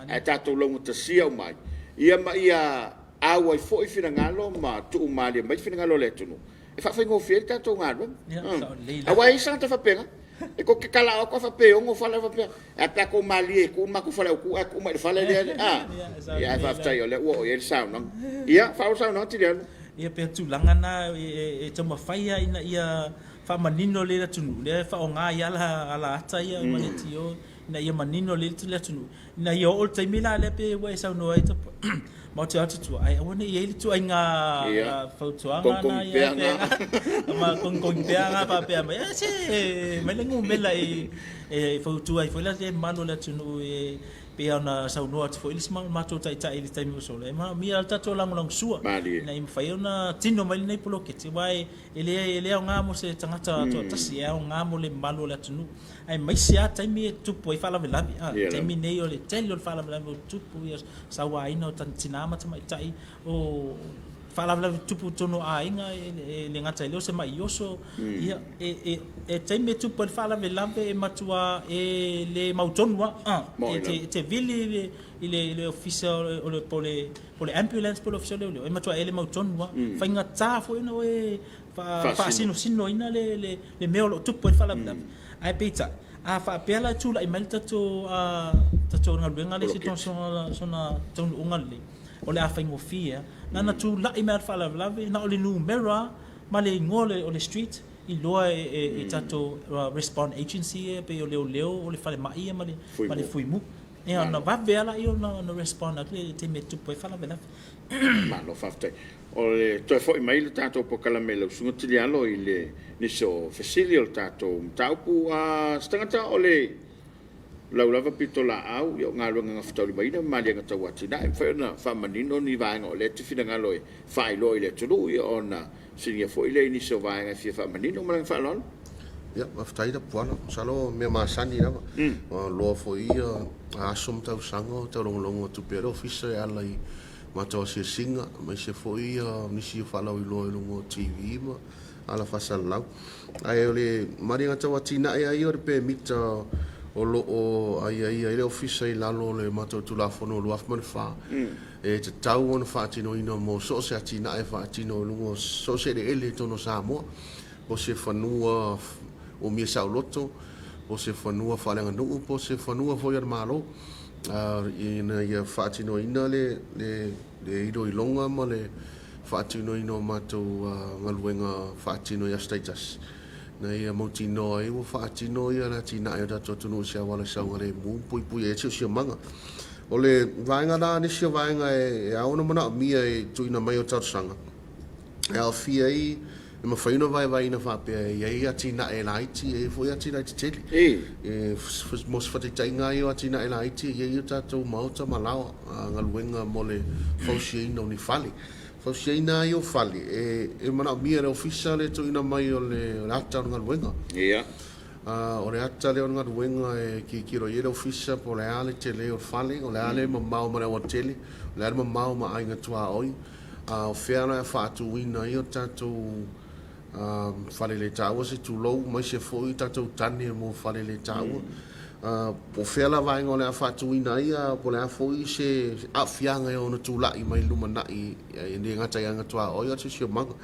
ae tatou laugatasia uma ai, ia ma ia auai foi finagalo ma tuu malie mai finagalo o le atunuu e faafaigofie ai le tatou galuega. Aua e i ai tagata faapena, e tou te talao atu ae faapea e ono fale faapea, ae a pe a tou malie e tuu le matou fale autu ae tuu mai i le fale lea. Ia ae faafetai o lea ua oo i ai le saunoaga. Ia, faaauau le saunoaga Tilialo. Ia pei o tulaga na e taumafai lava ina ia faamanino lelei le atunuu, lea e faaaoga ai ala ata ia ma leitio ina ia manino lelei le atunuu. Ina ia oo le taimi la lea pei ua e saunoa ai matou te o atu i tua, ae aua ne i i ai le ituaiga fautuaga na ia ma togitogi pea na faapea mai, se aumai le numera e fautua ai foi la le mamalu o le atunuu e pei ona saunoa atu foi le isi matou taitai i le taimi ua sola, e manaomia lava le tatou lagolagosua ina ia mafai ona tino mai lenei poloketi aua e le aoga mo se tagata toatasi, e aoga mo le mamalu o le atunuu. Aemaise lava taimi e tupu ai faalavelave. O le taimi nei o le tele o le faalavelave o tupu, ia sauaina o tina ma tamaitai, o faalavelave tupu i totonu o aiga, e le gata i lea o se mai oso. Ia, e taimi e tupu ai le faalavelave e matua e le mautonu lava. E te vili i le ofisa o le po o le ambulance po o le ofisa o leoleo, e matua e le mautonu lava. Faigata foi ona oe faasinosinoina le mea o lo o tupu ai le faalavelave. Ae peitai, a faapea la e tulai mai le tatou galuega lea i sona taunuuga lelei, o le a faigofie lava. Na ona tulai mai lava o le faalavelave, na o le numera lava ma le igoa o le street, iloa e tatou respond agency ia pei o leoleo, o le falemai ma le fuimu. Ia ona vave lava lea ona respond atu i le taimi e tupu ai faalavelave. Malo faafetai. O le toe foi mai le tatou polokalame i lau Susuga Tilialo i le nisi o fesili o le tatou mataupu. A se tagata o le lau lava pitolaau o galuega gafataulimaina ma maliega tau atinae, e mafai ona faamanino ni vaega o lea e te finagalo e faailoa i le atunuu ona fesiligia foi lea i nisi o vaega e fia faamanino. Ma le agaga faaaloalo. Ia, faafetai Lapuala. Masalo o mea masani lava. Ua loa foi ia aso ma tausaga o taulogologo atu pea le Ofisa e ala i matou asiasiga, aemaise foi nisi o faalauiloa i luga o TV ma ala faasalalau. Ae o le maliega tau atinae lava ia o le pemita o lo o aiaia ai le Ofisa i lalo o le matou Tulafono 2004, e tatau ona faatinoina mo so o se atinae e faatino i luga o so o se eleele i totonu o Samoa, po o se fanua umia saoloto, po o se fanua faaleaganuu, po o se fanua foi a le Malo, ina ia faatinoina le iloiloga ma le faatinoina o matou galuega faatino i aso taitasi, ina ia mautinoa ai ua faatino le atinae o le tatou atunuu i se auala saogalemu ma puipuia ai le siosiomaga. O le vaega la, nisi o vaega e ao ona manaomia e tuuina mai o talosaga, e aofia ai e mafai ona vaevaeina faapea e i ai atinae laiti, e i ai foi atinae tetele. E, mo se faataitaiga lava ia o atinae laiti, e i ai o tatou maota ma laoa, galuega mo le fausiaina o ni fale. Fausiaina lava ia o fale, e, e manaomia e le ofisa le tuuina mai o le ata o le galuega. Ia. O le ata lea o le galuega e tilotilo i ai le ofisa po o le a le tele o le fale, o le a le mamao ma le aualatele, o le a le mamao ma aiga tuaoi. A o fea la e faatuina ai o tatou faleletaua se tulou, aemaise foi tatou tane mo faleletaua. Po o fea la vaega o le a faatuina ai, a po o le a foi se aafiaga e ono tulai mai i le lumanai, e le gata i aiga tuaoi a o le siosiomaga.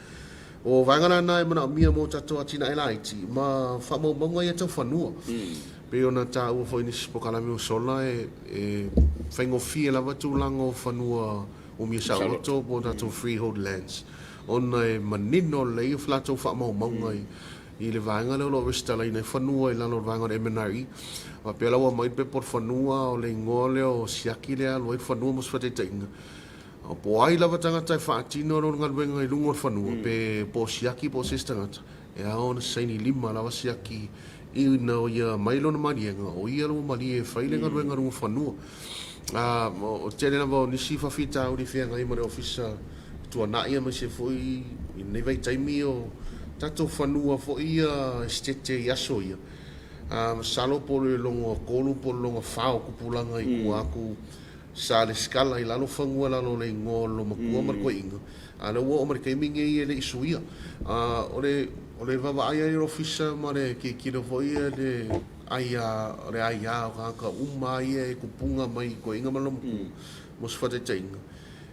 O vaega la na e manaomia mo tatou atinae laiti ma faamaumauga ia tau fanua. Pei ona taua foi i nisi polokalame ua sola, e faigofie lava tulaga o fanua umia saoloto po o tatou freehold lands ona e manino lelei o latou faamaumauga i le vaega lea o lo o resitalaina ai fanua i lalo o le vaega o le MNRE. Faapea la ua aumai le pepa o le fanua o le igoa lea o Siaki lea e alu ai le fanua mo se faataitaiga. Po o ai lava tagata e faatino lona galuega i luga o le fanua, pe po o Siaki po o se isi tagata, e ao ona saini lima lava Siaki ina ia aumai lona maliega, o ia ua malie e fai le galuega i luga o le fanua. Ā, o le tele lava o nisi faafitauli e feagai ma le Ofisa tuanai aemaise foi i lenei vaitaimi o tatou fanua foi ia esetete i aso ia, ā, masalo po o le lona tolu po o le lona fa o tupulaga i tua atu sa lesitala i lalo fanua i lalo o le igoa o le loomatua ma le toeaina, a o lea ua oo mai le taimi lenei e le i suia. O le o le vaavaai ai o le Ofisa ma le tilotilo foi ia le aia o le aia o tagata uma lava ia e tupuga mai i toeaiina ma le loomatua, mo se faataitaiga,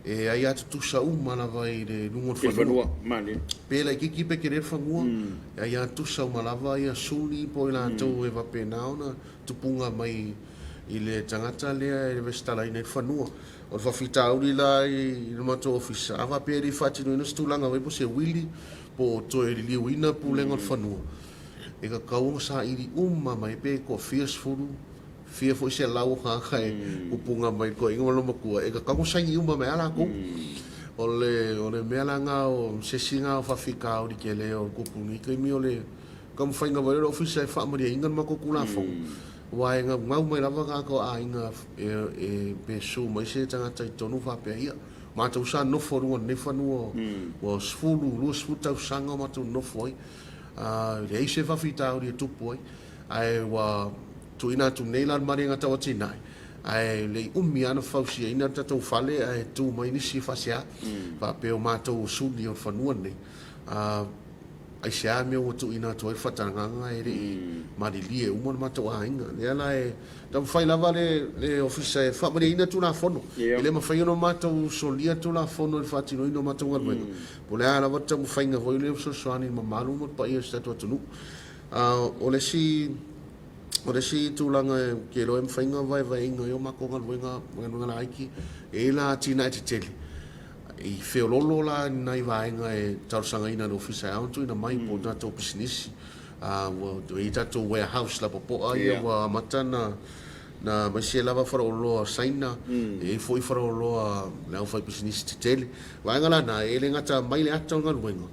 e aia tutusa uma lava i le luga o le fanua. Pe laitiiti pe tele le fanua, e aia tutusa uma lava ia suli po o i latou e faapena ona tupuga mai i le tagata lea e resitalaina ai le fanua. O le faafitauli la i le matou ofisa, a faapea e le i faatinoina se tulaga foi po o se uili po o toe liliuina pulega o le fanua, e tatau ona saili uma mai pe toafia sefulu, fia foi selau o tagata e pupuga mai i le toeaina ma lona matua, e tatau ona saini uma mai lava latou. O le, o le mea la lena o se isi lena o faafitauli tele o tupu i lenei taimi o le taumafaiga foi o le ofisa e faamalieina le matou Tulafono, aua e naunau mai lava tagata o aiga e pe susu mai se tagata i totonu faapea, ia, matou sa nofo i luga o lenei fanua ua 10, 20 tausaga o matou nofo ai, e leai se faafitauli e tupu ai, ae ua tuuina atu nei la le maliega tau atinae, ae le i umi lava ona fausiaina le tatou fale ae tu mai nisi e faasea, faapea o matou o suli o le fanua lenei. Aisea mea ua tuuina atu ai le faatagaga e le i malilie uma le matou aiga. Lea la e taumafai lava le le Ofisa e faamalieina Tulafono. E le mafai ona matou solia Tulafono i le faatinoina o matou galuega, po o le a lava le taumafaiga foi lea e fesoasoani i le mamalu ma le paia o si tatou atunuu. O le isi o le isi tulaga ou te iloa e mafai ona vaevaeina ai o matou galuega, galuega laiti, e i ai la atinae tetele. I feoloolo la ni nai vaega e talosagaina e le Ofisa e ao ona tuuina mai po o tatou pisinisi. Ua i ai tatou warehouse lapopoa ia ua amata ona aemaise lava faleoloa Saina, e i ai foi faleoloa a le aufaipisinisi tetele. O vaega la na, e le gata aumai le ata o le galuega,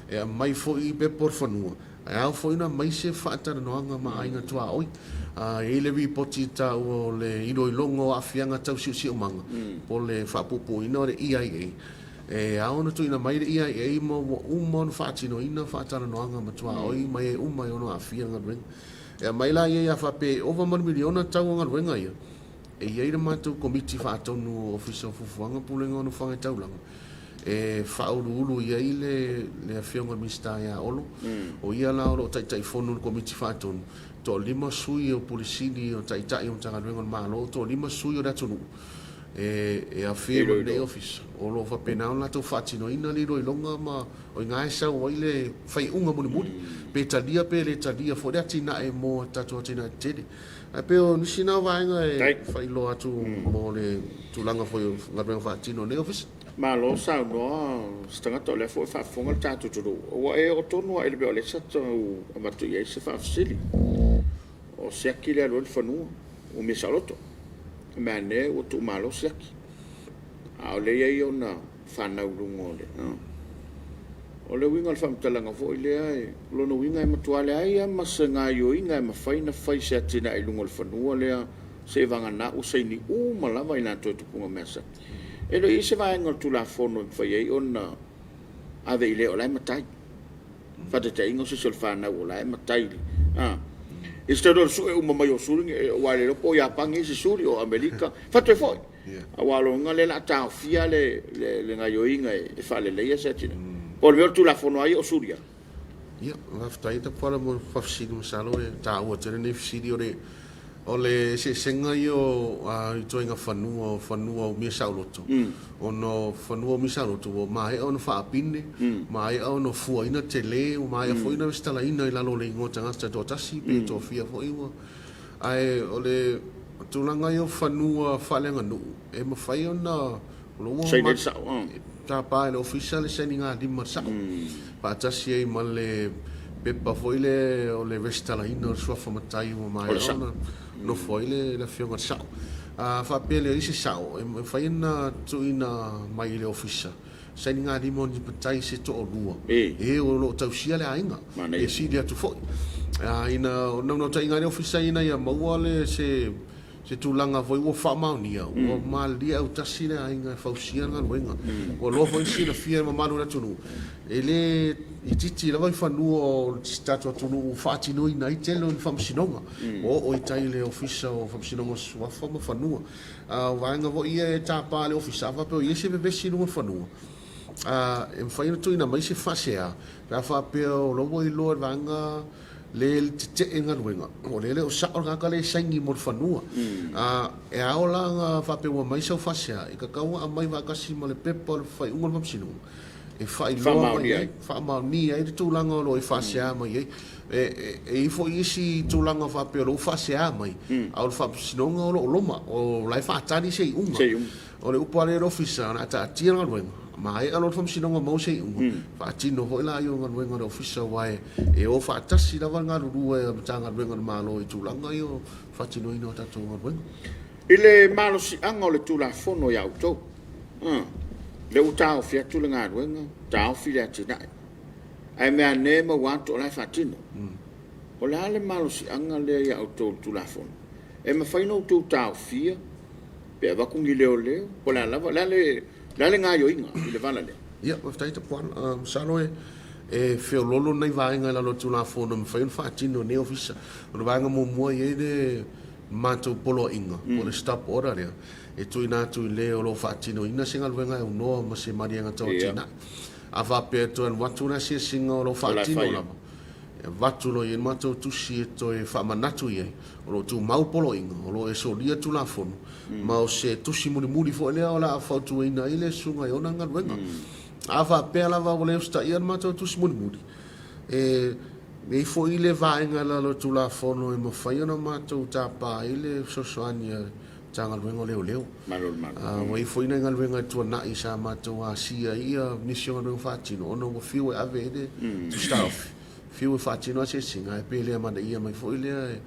e aumai foi pepa o le fanua, Ae ao foi ona aumai se faatalanoaga ma aiga tuaoi. E i ai le ripoti e taua o le iloiloga o aafiaga tau siosiomaga po o le faapuupuuina o le EIA. E ao ona tuuina mai le EIA ma ua uma ona faatinoina faatalanoaga ma tuaoi ma e uma e ono aafia le galuega. E aumai la ia ia faapea e ova ma le miliona tau o galuega ia, e i ai le matou Komiti Faatonu o Ofisa o Fuafuaga Pulega o Nofoaga i Taulaga e faauluulu i ai le Afioga i le Minisita ia Olo. O ia la o lo o Taitaifono i le Komiti Faatonu, toalima sui o Pule Sili o Taitai o Matagaluega o le Malo, toalima sui o le atunuu e aofia ai ma lenei Ofisa, o lo o faapena ona latou faatinoina le iloiloga ma o i ina e sau ai le faaiuga mulimuli, pe talia pe le talia foi le atinae mo tatou atinae tetele. Ae pei o nisi na o vaega e faailoa atu mo le tulaga foi o galuega faatino a lenei Ofisa. Malo saunoa se tagata o lea foi e faafofoga le tatou atunuu. Ua e oo tonu lava i le mea o lea sa tau avatu i ai se faafesili. O siaki le alu ai le fanua, ua mea saoloto. Mea ane ua tuumalo siaki. A o lea e i ai ona fanau i luga o le... O le uiga o le faamatalaga foi lea, o lona uiga e matua leai lava ma se gaoioiga e mafai ona fai i se atinae i luga o le fanua lea seivagana ua saini uma lava i latou e tupuga mea sa. E le o i ai se vaega o le Tulafono e mafai ai ona ave i le o la e matai. Faataitaiga o se isi o le fanau o la e matai. Instead o le sue uma mai o suli, aua e le iloa po o Iapani isi suli, o Amerika, fatu ai foi. Aua o lona uiga lea o le a taofia le gaoioiga e faaleleia se atinae. Po o le mea o le Tulafono lava ia o suli lava. Ia, faafetai Tapuala mo le faafesili masalo e taua tele lenei fesili. O le o le eseesega ia o ituaiga fanua, o fanua umia saoloto, ona o fanua umia saoloto ua maea ona faapine, maea ona fuaina tele, ua maea foi ona resitalaina i lalo o le igoa tagata e toatasi pe toafia foi ua. Ae o le tulaga ia o fanua faaleaganuu, e mafai ona O lo o Saini ai le sao, ah. tapa e le ofisa le sainigalima le sao, faatasi ai ma le pepa foi lea o le resitalaina o le suafa matai ua maea ona nofo ai le afioga i le sao. A faapea e leai se sao, e mafai ona tuuina mai i le ofisa sainigalima o ni matai se toalua e o lo o tausia le aiga, e sili atu foi. Ina o le naunautaiga a le ofisa ina ia maua le se Se tulaga foi ua faamaonia, ua malilie autasi le aiga e fausia le galuega. Ua loa foi silafia e le mamalu o le atunuu, e le itiiti lava i fanua o si tatou atunuu ua faatinoina ai tele o ni faamasinoga. Ua oo i tai le Ofisa o Faamasinoga o Suafa ma Fanua. A o vaega foi ia e tapa e le Ofisa, a faapea o i ai se vevesi i luga o le fanua, e mafai ona tuuina mai se faasea pe a faapea o la ua iloa e le vaega le tetee galuega, o lea e le o sao le tagata lea e saini mo le fanua. A, e ao la ona faapea ua aumai sau faasea, e tatau ona aumai faatasi ma le pepa o le faaiuga o le faamasinoga e faailoa mai ai, faamaonia ai le tulaga o lo o e faasea mai ai. E i ai foi isi tulaga faapea o lo o faasea mai, a o le faamasinoga o lo o loma, o la e faatali se iuga. O le upu a le Ofisa, o le a taatia le galuega, maea loa le faamasinoga maua se iuga, faatino foi laia o galuega a le Ofisa aua e o faatasi lava le galulue a Matagaluega a le Malo i tulaga ia o le faatinoina o tatou galuega. I le malosiaga o le Tulafono ia outou, lea ua taofi atu le galuega, taofi le atinae, ae meaane maua atu o la e faatino. O le a le malosiaga lea ia outou i le Tulafono? E mafai ona outou taofia pe avatu ni leoleo, po o le a lava, o le a le, le a le gaoioiga i le vala lea? Ia, faafetai Tapuana. Masalo e e feoloolo nai vaega i lalo o le Tulafono e mafai ona faatino e lenei Ofisa. O le vaega muamua e i ai le matou poloaiga po o le stop order lea e tuuina atu i le o lo o faatinoina se galuega e aunoa ma se maliega tau atinae. A faapea e toe alu atu le asiasiga o lo o faatino lava, E avatu loa i ai le matou tusi e toe faamanatu i ai, o lo o tumau poloaiga, o lo o e solia Tulafono, ma o se tusi mulimuli foi lea o le a fautuaina ai le susuga e ona le galuega. A faapea lava ua le usitaia le matou tusi mulimuli, e i ai foi le vaega i lalo o le Tulafono e mafai ona matou tapa ai le fesoasoani a le Matagaluega o Leoleo. Ua i ai foi nai galuega i tuanai sa matou asia ai nisi o galuega faatino ona ua fiu e ave ai le tusi taofi, fiu e faatino asiasiga ae pei e le amanaia mai foi lea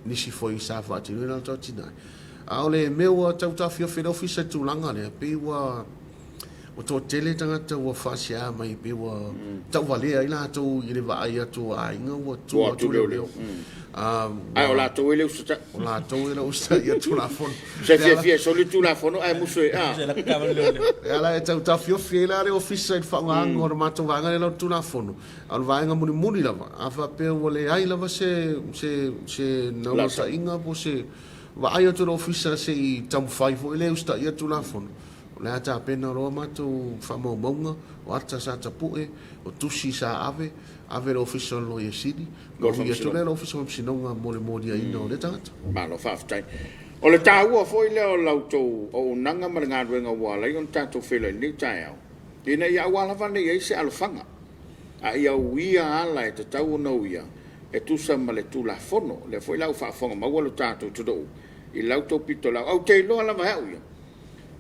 nisi foi sa faatinoina latou atinae. A o le mea ua tau taofiofi ai le ofisa i le tulaga lea, pei ua Ua toatele tagata ua faasea mai pei ua tauvalea ai latou i le vaai atu o aiga ua tua atu leoleo. Ae o latou e le usitai. O latou e le usitai i Tulafono. Se fiafia e soli Tulafono ae musu e a. E ala e tau taofiofi ai la le ofisa i le faaaogaina o le matou vaega lea i lalo o le Tulafono. A o le vaega mulimuli lava, a faapea ua leai lava se se se naunautaiga po o se vaai atu o le ofisa se i taumafai foi lea e usitaia le Tulafono, O le a tapena loa matou faamaumauga, o ata sa tapue, o tusi sa ave, ave le Ofisa o le Loia Sili, ona ui atu lea i le Ofisa o Faamasinoga mo le moliaina o lea tagata. Malo faafetai. O le taua foi lea o la outou auaunaga ma le galuega ua ala ai ona tatou feiloai i lenei taeao, ina ia aua lava ne i i ai se alofaga, a ia uia ala e tatau ona uia e tusa ma le Tulafono. O lea foi la ua faafofoga maua lo tatou atunuu i la outou pitolaau. Ae ou te iloa lava e au ia,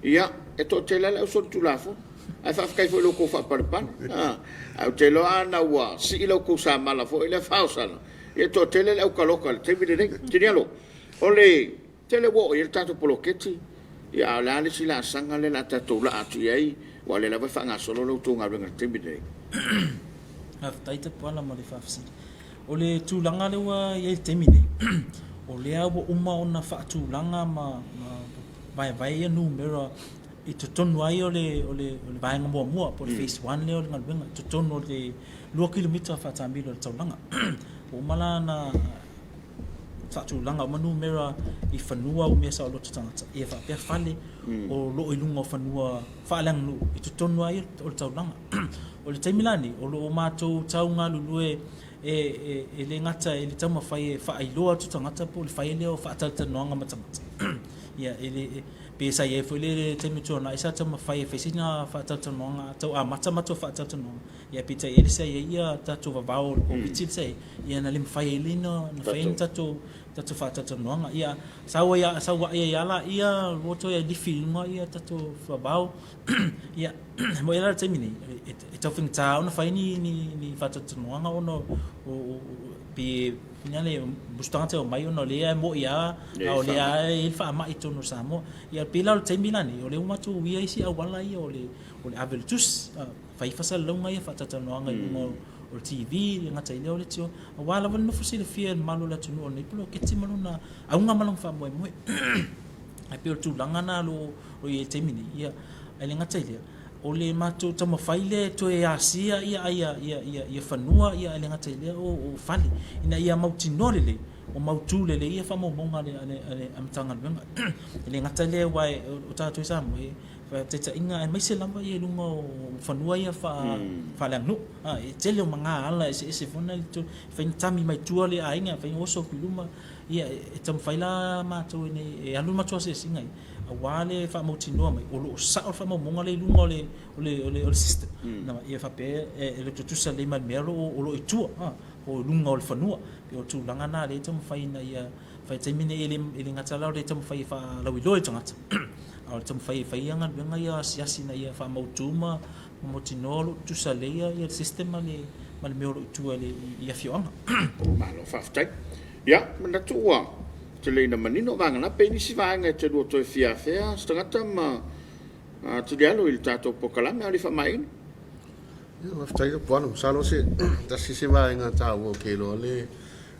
Ia, e toatele lava le ausolitulafono, ae faafetai foi i lo outou faapalepale. Ae ou te iloa ana ua sii la outou samala foi lea faaosala, ia e toatele le aukaloka i le taimi lenei. Tinialo, o le tele ua oo i ai le tatou poloketi, ia a o le a le isi laasaga lea o le a tatou laa atu i ai, aua o lea lava e faagasolo la outou galuega i le taimi lenei. Faafetai Tapuala mo le faafesili. O le tulaga lea ua i ai i le taimi nei, o lea ua uma ona faatulaga ma vaevae ia numera i totonu ai o le o le o le vaega muamua po o le phase one lea o le galuega i totonu o le 2 kilomita faataamilo o le taulaga. Ua uma la ona faatulaga uma numera i fanua umia saoloto tagata ia faapea fale o lo o i luga o fanua faaleaganuu i totonu lava ia o le taulaga. O le taimi la lenei, o lo o matou tau galulue e, e le gata i le taumafai e faailoa atu tagata po o le fai lea o faatalatalanoaga ma tagata. Ia, e le, pe sa i ai foi le taimi tuanai sa taumafai e fai sina faatalatalanoaga, tau amata matou faatalatalanoaga, ia peitai e le sa i ai ia tatou vavao o le Koviti le sa i ai, ia na le mafai ai lea ona fai ni tatou tatou faatalatalanoaga. Ia, sau ai sau ae ai lava laia, ua toe lifi i luga ia tatou vavao. Ia, e moni la i le taimi nei, e tau faigata ona fai ni ni ni faatalatalanoaga ona o pe ina le musu tagata e omai ona o lea e moi lava a o lea lava e i ai le faamai i totonu o Samoa. Ia pei la o le taimi la lenei, o lea ua matou uia isi auala ia o le ave o le tusi, fai faasalalauga ia faatalatalanoaga i luga o le TV, e le gata i lea o le leitio, aua lava le nofo silafia e le mamalu o le atunuu o lenei poloketi ma lona auga ma lona faamoemoe. Ae pei o le tulaga lena o lo o i ai i le taimi nei, ia, ae le gata i lea, o le matou taumafai lea e toe asia ia ia ia ia fanua ia ae le gata i lea o fale ina ia mautinoa lelei o mautu lelei ia faamaumauga a le a le Matagaluega. E le gata i lea aua o tatou i Samoa e faataitaiga aemaise lava ia i luga o fanua ia faaleaganuu. E tele o magaala eseese foi na e fai na tami mai tua le aiga, fai na oso atu i luma. Ia e taumafai la matou ina ia e alu le matou asiasiga ia aua le faamautinoa mai o lo o sao le faamaumauga lea i luga o le o le o le system. Ia faapea e le tutusa lelei ma le mea o lo o lo o i tua po o i luga o le fanua. Pei o le tulaga lena lea e taumafai ina ia fai taimi nei e le e le gata la o le taumafai e faalauiloa i tagata a o le taumafai e fai galuega ia asiasi ina ia faamautu ma mautinoa o lo o tutusa lelei ia le system ma le ma le mea o lo o i tua i afioaga. Malo faafetai. Ia, manatu ua tele ina manino vaega na. Pe i nisi vaega e te lua toe fia afea se tagata ma talialu i le tatou polokalame a o le i faamaeaina. Ia, faafetai Lapuana. Masalo se tasi se vaega taua ou te iloa le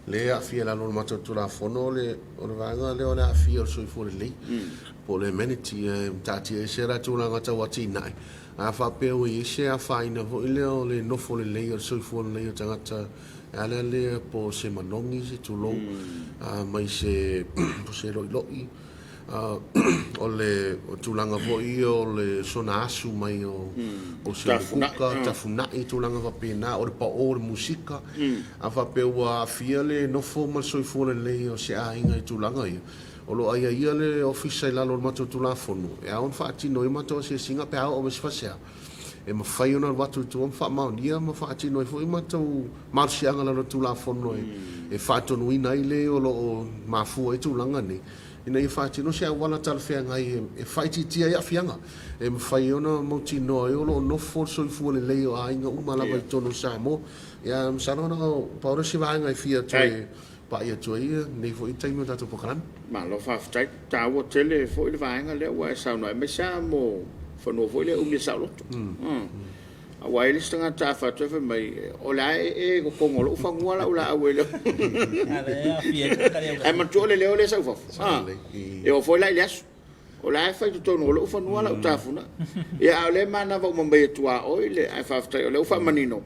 le aafia i lalo o le matou Tulafono o le o le vaega lea o le aafia o le soifua lelei po o le amenity e taatia ese la tulaga tau atinae. A faapea ua i ai se afaina foi lea o le nofo lelei o le soifua lelei o tagata e ala lea po o se manogi se tulou mai se po o se loiloi O le tulaga foi ia o le soona asu mai o se mukuka, tafunai, tulaga faapena, o le pao o le musika. A faapea ua aafia le nofo ma le soifua lelei o se aiga i tulaga ia, o lo o aiaia le Ofisa i lalo o le matou Tulafono e ao ona faatino ai matou asiasiga pe a oo mai se faasea. E mafai ona alu atu i tua ma faamaonia ma faatino ai foi matou malosiaga i lalo o le Tulafono e faatonuina ai le o lo o mafua ai tulaga nei, ina ia faatino se auala talafeagai e faaitiitia ai aafiaga, e mafai ai ona mautinoa ai o lo o nofo le soifua lelei o aiga uma lava i totonu o Samoa. Ia, masalo na o pau lea o se vaega e fia toe pai atu ai lenei foi taimi o le tatou polokalame. Malo faafetai. Taua tele foi le vaega lea ua e saunoa ai, aemaise lava mo fanua foi lea e umi e saoloto. Aua e i ai le isi tagata a fai atu fai mai, o le a ee i totonu o lou fanua lau laau e le Ae manatua o le leo lea e sau i fafo. E oo foi la i le aso, o la e fai i totonu o lou fanua lau tafuna. Ia a o lea e manava uma mai e tuaoi le, ae faafetai o lea ua faamanino,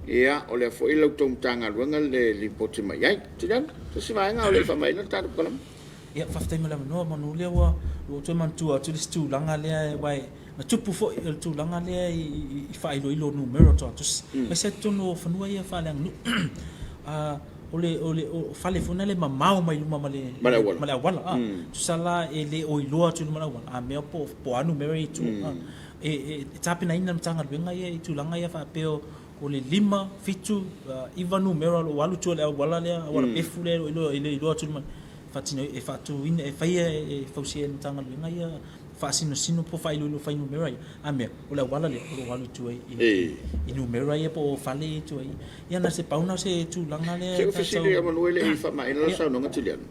ia o lea foi e i la outou Matagaluega le lipoti mai ai. Tiliano, se isi vaega a o le i faamaeaina le tatou polokalame. Ia, faafetai mo le avanoa manu lea ua ou toe manatua atu le isi tulaga lea aua na tupu foi o le tulaga lea i faailoilo o numera o tagata-tusi, aemaise lava i totonu o fanua ia faaleaganuu. O le o le o fale foi lea e mamao mai luma ma le ma le auala. Tusa la e le o iloa atu i luma o le auala, a mea po o a numera ia i tua. E tapenaina e le Matagaluega ia i tulaga ia faapea o le 5, 7, 9 numera o lo o alu i tua i le auala lea, auala pefu lea e le iloa atu i luma, faatino e faatuina, e faia e fausia e le Matagaluega ia faasinosino po o faailoilo fuainumera ia, a mea, o le auala lea o lo o alu i tua i numera ia po o fale ia i tua i. Ia na se pau na o se tulaga lea. Se fesili ia manu e le i faamaeaina lau saunoaga Tiliano.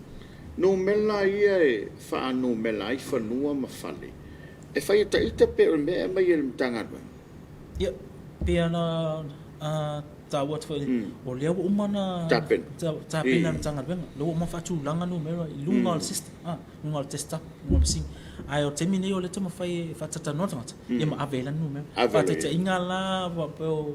Numera ia e faanumera ai fanua ma fale, e fai e ita pe o le mea e aumai e le Matagaluega? Ia, pei ona taua atu foi, o lea ua uma ona tapena e le Matagaluega, o lea ua uma ona faatulaga numera i luga o le system, luga o le desktop, luga o le masini. Ae o le taimi lenei o lea e taumafai e faatalatalanoa le tagata, ia ma ave ai lana numera. Faataitaiga la, faapea o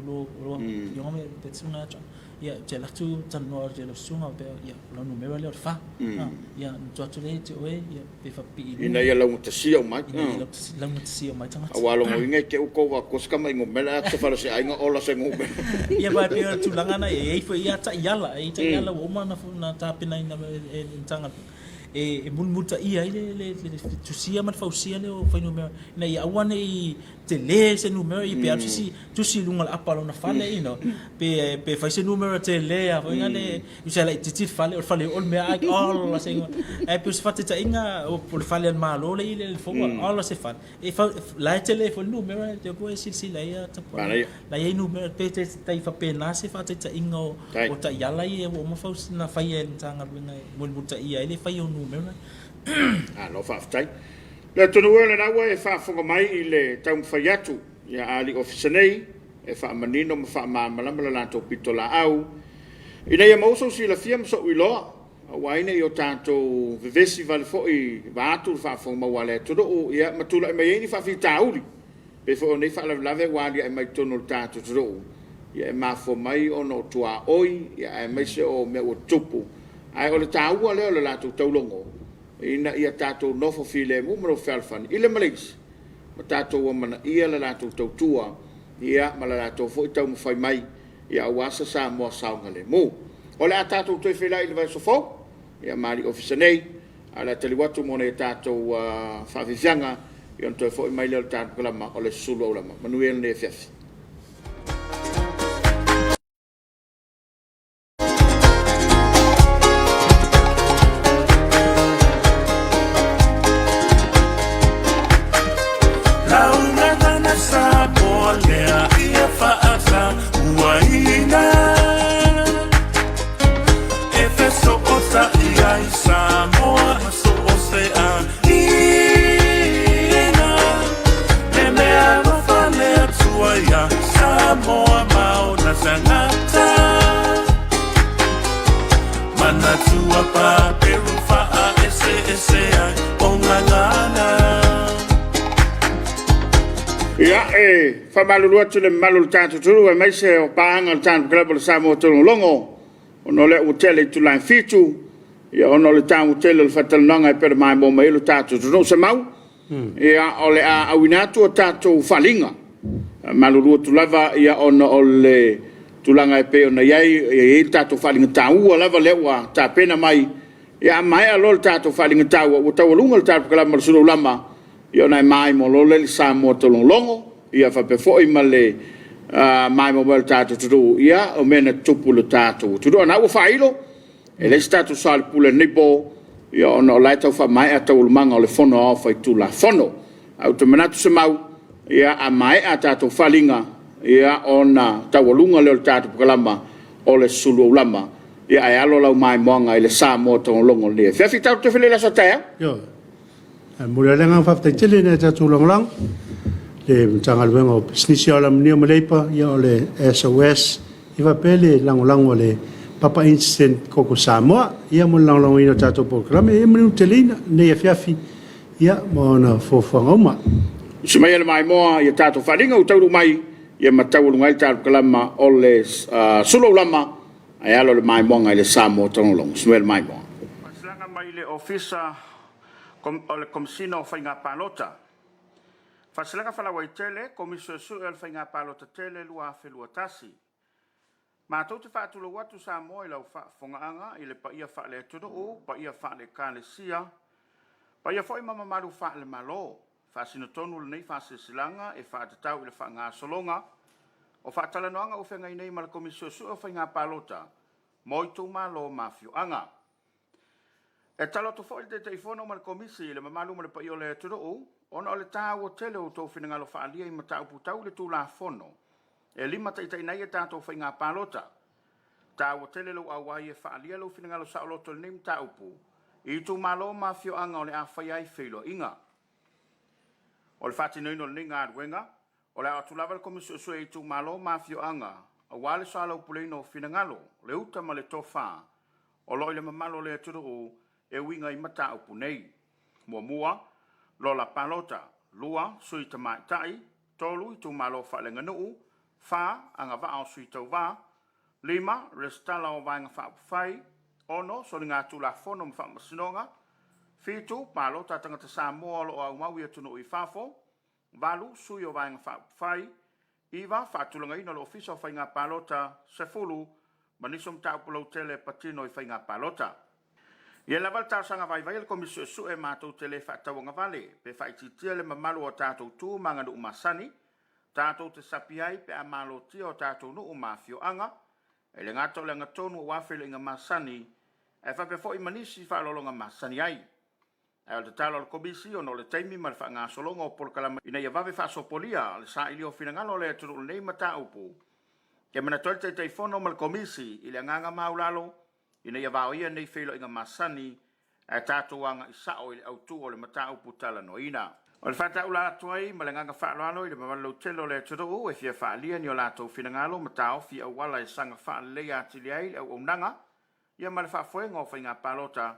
lo afioga Ia, ou te alu atu talanoa atu i lau susuga faapea, ia, o lau numera lea o le fa. Ia, ona tuu atu lea ia te oe, ia, pe faapipii i luga. Ina ia laugatasia uma ai. Ina ia laugatasia uma ai tagata. Aua lona uiga e te i ua avatu se tama i numera ae atu se fale o se aiga ola se numera. Ia, aua e pei o le tulaga lena, e i ai foi ia taiala, e i ai taiala ua uma ona tapenaina e le Matagaluega e mulimulitaia ai le tusia ma le fausia lea o fuainumera ina ia aua ne i tele se numera ia pe alu se isi tusi i luga o le apa o lona fale you know pe pe fai se numera tele a foi lea usa e laitiiti le fale o le fale oo le mea ai ola se igoa ae pei o se faataitaiga o le fale a le Malo lea i le Fofoga ola se fale e fau la e tele foi le numera e te pua e silasila ai a Tapuala la e i ai numera pe te tai faapena se faataitaiga o o taiala ia ua uma na faia e le Matagaluega e mulimulitaia ai le faia o numera. Malo faafetai. Le atunuu e lena ua e faafofoga mai i le taumafai atu ia alii ofisa nei e faamanino ma faamalamalama le latou pitolaau ina ia maua sou silafia ma sou iloa aua ai ne i o tatou vevesi vale foi vaeatu le faafofoga maua a le atunuu ia ma tulai mai ai ni faafitauli pei foi o nei faalavelave ua aliae mai totonu o le tatou atunuu ia e mafua mai ona o tuaoi ia aemaise o mea ua tutupu ae o le taua lea o le latou taulogo ina ia tatou nofo filemu ma nofo fealofani i le ma le isi, ma tatou amanaia le latou tautua, ia, ma le latou foi taumafai mai, ia, aua se Samoa saogalemu. O le a tatou toe feiloai i le vaiaso fou, ia, ma alii ofisa nei, ae o le a taliu atu mo nai a tatou faafiafiaga, ia, ona toe foi mai lea o le tatou kalama o le Sulu Aulama. Manuia lenei afiafi. Ia, e faamalulu atu i le mamalu o le tatou atunuu aemaise o paaga o le tatou Club o le Samoa Tologologo, ona o lea ua tele itula e 7, ia ona o le taua tele o le faatalanoaga e pei ona maimoa mai ai lo tatou atunuu. Semau, Ia, o le a auina atu a tatou faaaliga. Malulu atu lava ia ona o le tulaga e pei ona i ai, e i ai le tatou faaaliga taua lava lea ua tapena mai. Ia a maea loa le tatou faaaliga taua, ua taualuga le tatou polokalame o le Sulu Aulama, ia ona e maimoa loa lea i le Samoa Tologologo, ia faapea foi ma le maimoa mai o le tatou atunuu, ia o mea na tutupu i le tatou atunuu. O lena ua faailo. E leai se tatou soalepule i lenei po, ia ona o la e tau faamaea taualumaga o le Fono Aoao Faitulafono. Ae ou te manatu Semau, ia a maea a tatou faaaliga, ia ona taualuga lea o le tatou polokalama o le Sulu Aulama, ia ae alo lau maimoaga i le Samoa Togologo i lenei afiafi. Tatou toe feiloai i le aso a taeao. Ioe. E momoli lava le agaga faafetai tele i nai a tatou lagolago, le Matagaluega o Pisinisi Alamanuia ma Leipa, ia o le SOS, ia faapea le lagolago a le Papa Instant Koko Samoa, ia mo le lagolagoina o tatou polokalame, ia manuteleina lenei afiafi, ia ma ona fuafuaga uma. Usi mai e le maimoa i a tatou faaaliga ua taunuu mai, ia ma taualuga ai le tatou polokalama o le Sulu Aulama, ae alo le maimoaga i le Samoa Togologo. Usi mai e le maimoa. Faasilaaga mai le Ofisa o le Komesina o Faiga Palota. Faasalaga Faalauaitele, Komisi Suesue o le Faiga Palota Tele 2021. Matou te faatulou atu Samoa i lau faafofogaaga i le paia faale-atunuu, paia faale-Ekalesia, paia foi ma mamalu faale-Malo. Faasino tonu lenei faasilasilaga e faatatau i le faagasologa o faatalanoaga ua feagai nei ma le Komisi Suesue o Faiga Palota mo itumalo ma afioaga. E tatalo atu foi le Taitaifono ma le Komisi i le mamalu ma le paia o le atunuu, ona o le taua tele o outou finagalo faaalia i mataupu tau i le Tulafono e limataitaiina ai a tatou faiga palota. Taua tele lou auai e faaalia lou finagalo saoloto i lenei mataupu i itumalo ma afioaga o le a faia ai feiloaiga. O le faatinoina o lenei galuega, O le a oo atu lava le Komisi Suesue i itumalo ma afioaga aua le soalaupuleina o finagalo, le uta ma le tofa o lo o i le mamalu o le atunuu e uiga i mataupu nei. Muamua, Lola Palota, lua, Sui Tamaitai, tolu, Itumalo Faaleaganuu, fa, Agavaa o Sui Tauva, 5, Resitala o Vaega Faaupufai. 6, Soligatulafono ma Faamasinoga. 7, Palota a Tagata Samoa o lo o aumau i atunuu i fafo. 8, Sui o Vaega Faaupufai. 9, Faatulagaina o le Ofisa o Faiga Palota. 10, Ma nisi o mataupu lautele e patino i faiga palota. Ia lava le talosaga vaivai a le Komisi Suesue matou te le faatauagavale pe faaitiitia le mamalu o a tatou tu ma aganuu masani tatou te sapi ai pe a malotia o tatou nuu ma afioaga, e le gata o le agatonu aua feiloaiga masani ae faapea foi ma nisi faaaloaloga masani ai. Ae o le tatalo a le Komisi ona o le taimi ma le faagasologa o polokalame ina ia vave faasopolia le sailia o finagalo o le atunuu i lenei mataupu, e manatu ai le Taitaifono ma le Komisi i le agaga maulalo ina ia vaoia nei feiloaiga masani ae tatou agai sao i le autu o le mataupu talanoaina. O le faataula atu ai ma le agaga faaaloalo i le mamalu lautele o le atunuu e fia faaalia ni o latou finagalo ma taofi i auala e saga faaleleia atili ai le auaunaga ia ma le faafoega o faiga palota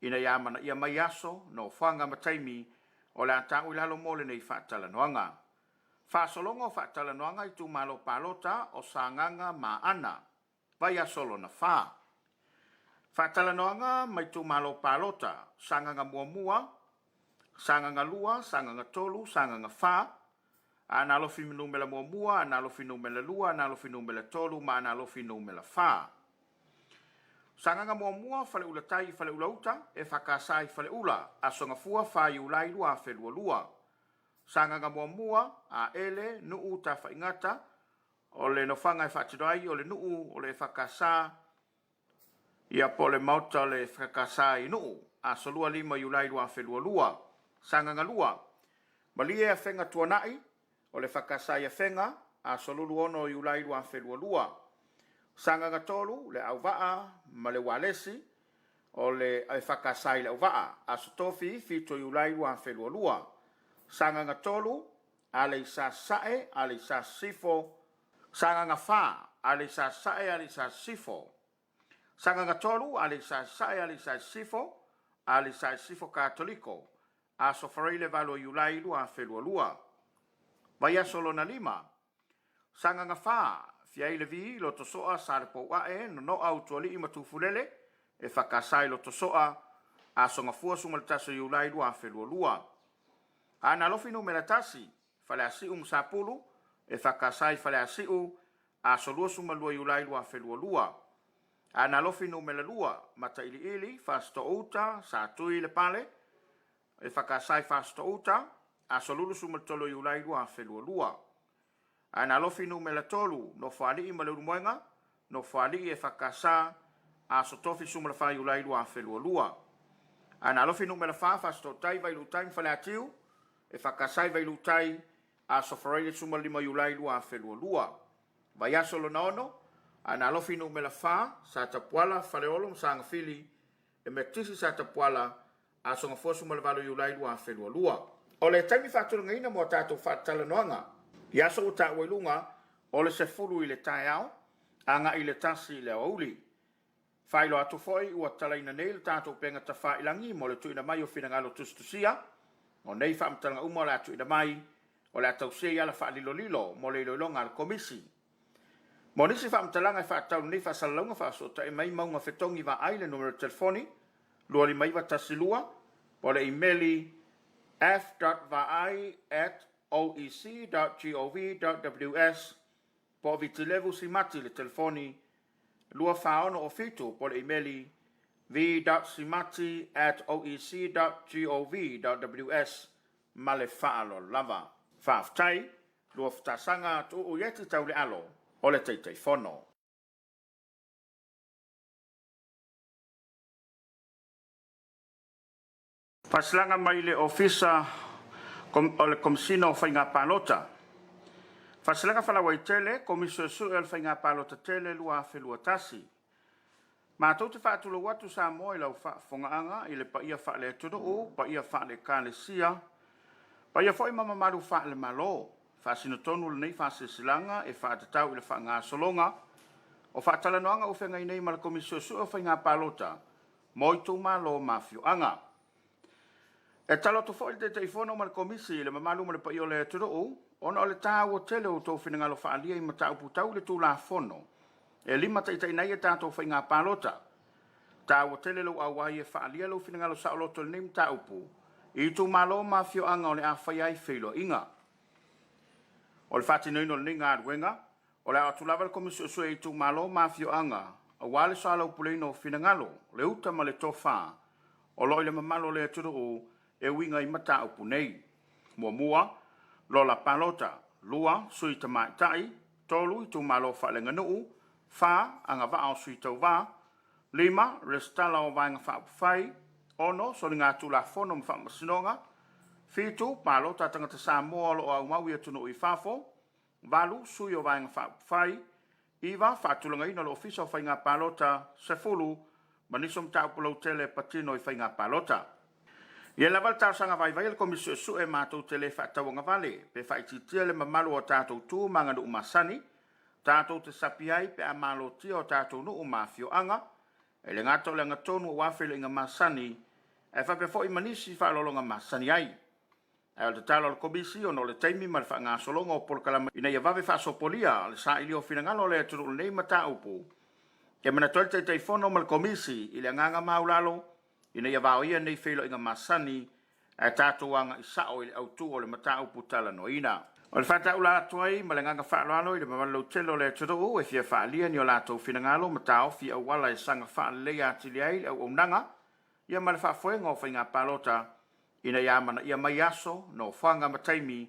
ina ia amanaia mai aso, nofoaga ma taimi o le a ta'u i lalo mo lenei faatalanoaga. Faasologa o faatalanoaga Itumalo Palota o Sagaga ma Aana, Vaiaso lona fa. Faatalanoaga ma Itumalo Palota, Sagaga 1, Sagaga 2, Sagaga 3, Sagaga 4, Aana Alofi Numera 1, Aana Alofi Numera 2, Aana Alofi Numera 3 ma Aana Alofi Numera 4. Sagaga 1, Faleula Tai, Faleula Uta, EFKS i Faleula, Aso Gafua, 4 Iulai 2022. Sagaga 1, Aele, Nuu, Tafaigata, o le nofoaga e faatino ai o le nuu o le EFKS, ia po o le Maota o le EFKS i Nuu, aso 25 Iulai 2022. Sagaga 2, Malie Afega Tuanai, o le EFKS i Afega, aso 26 Iulai 2022. Sagaga 3, Le Auvaa ma le Ualesi, o le EFKS i Leauvaa, aso Tofi 7 Iulai 2022. Sagaga 3, Aleisa Sasae, Aleisa Sisifo. Sagaga 4, Aleisa Sasae, Aleisa Sisifo. Sagaga 3, Aleisa Sasae, Aleisa Sisifo, Aleisa Sisifo Katoliko, Aso Faraile 8 o Iulai 2022. Vaiaso lona lima, Sagaga 4, Fiai Levi, Lotosoa, Salepouae, Nonoa, Utualii ma Tufulele, EFKS i Lotosoa, Aso Gafua 11 o Iulai 2022. Aana Alofi Numera 1, Faleasiu ma Sapulu, EFKS i Faleasiu, Aso 22 Iulai 2022. Aana Alofi Numera 2, Matailiili, Fasitoo-uta, Satui, Lepale, EFKS i Fasitoo-uta, Aso 23 Iulai 2022. Aana Alofi Numera 3, Nofoalii ma Leulumoega, Nofoalii, EFKS, Aso Tofi 14 Iulai 2022. Aana Alofi Numera 4, Fasitoo-tai, Vailuutai ma Faleatiu, EFKS i Vailuutai, Aso Faraile 15 Iulai 2022. Vaiaso lona ono, Aana Alofi Numera 4, Satapuala, Faleolo ma Sagafili, Emetisi Satapuala, Aso Gafua 18 Iulai 2022. O le taimi faatulagaina mo a tatou faatalanoaga i aso ua taua i luga, o le 10 i le taeao, agai i le 1 i le aoauli. Faailoa atu foi ua talaina nei le tatou upega tafailagi mo le tuuina mai o finagalo tusitusia. O nei faamatalaga uma o le a tuuina mai, o le a tausia i ala faalilolilo mo le iloiloga a le Komisi. Mo nisi faamatalaga e faatatau i lenei faasalalauga, faafesootai mai Mauga Fetogi Vaai i le numera telefoni 25912 po o le imeli f.vaai@oec.gov.ws po o Vitilevu Simati i le telefoni 24607 po o le imeli v.simati@oec.gov.ws Ma le faaaloalo lava. Faafetai, Luafatasaga Tuuu Ieti Taulealo o le Taitaifono. Faasilaaga mai le Ofisa o le Komesina o Faiga Palota. Faasilaaga Faalauaitele, Komisi Suesue o le Faiga Palota Tele 2021. Matou te faatulou atu Samoa i lau faafofogaaga i le paia faale-atunuu, paia faale-Ekalesia, paia foi ma mamalu faale-Malo. Faasino tonu lenei faasilasilaga e faatatau i le faagasologa o faatalanoaga ua feagai nei ma le Komisi Suesue o Faiga Palota mo itumalo ma afioaga. E tatalo atu foi le Taitaifono ma le Komisi i le mamalu ma le paia o le atunuu, ona o le taua tele o outou finagalo faaalia i mataupu tau i le Tulafono. e limataitaiina ai a tatou faiga palota. Taua tele lou auai e faaalia lou finagalo saoloto i lenei mataupu i itumalo ma afioaga o le a faia ai feiloaiga. O le faatinoina o lenei galuega, o le a o atu lava le Komisi Suesue i itumalo ma afioaga aua le soalaupuleina o finagalo, le uta ma le tofa o lo o i le mamalu o le atunuu e uiga i mataupu nei. Muamua, Lola Palota. 2, Sui Tamaitai. 3, Itumalo Faaleaganuu. 4, Agavaa o Sui Tauva. 5, Resitala o Vaega Faaupufai. 6, Soligatulafono ma Faamasinoga. 7, Palota a Tagata Samoa o lo o aumau i atunuu i fafo. 8, Sui o Vaega Faaupufai. 9, Faatulagaina o le Ofisa o Faiga Palota. 10, ma nisi o mataupu lautele e patino i faiga palota. Ia lava le talosaga vaivai a le Komisi Suesue matou te le faatauagavale pe faaitiitia le mamalu o a tatou tu ma aganuu masani tatou te sapi ai pe a malotia o tatou nuu ma afioaga, e le gata o le agatonu aua feiloaiga masani ae faapea foi ma nisi faaaloaloga masani ai. Ae o le tatalo a le Komisi ona o le taimi ma le faagasologa o polokalame ina ia vave faasopolia le sailia o finagalo o le atunuu i lenei mataupu, e manatu ai le Taitaifono ma le Komisi i le agaga maulalo ina ia vaoia nei feiloaiga masani ae tatou agai sao i le autu o le mataupu talanoaina. O le faataula atu ai ma le agaga faaaloalo i le mamalu lautele o le atunuu e fia faaalia ni o latou finagalo ma taofi auala e saga faaleleia atili ai le auaunaga ia ma le faafoega o faiga palota ina ia amanaia mai aso, nofoaga ma taimi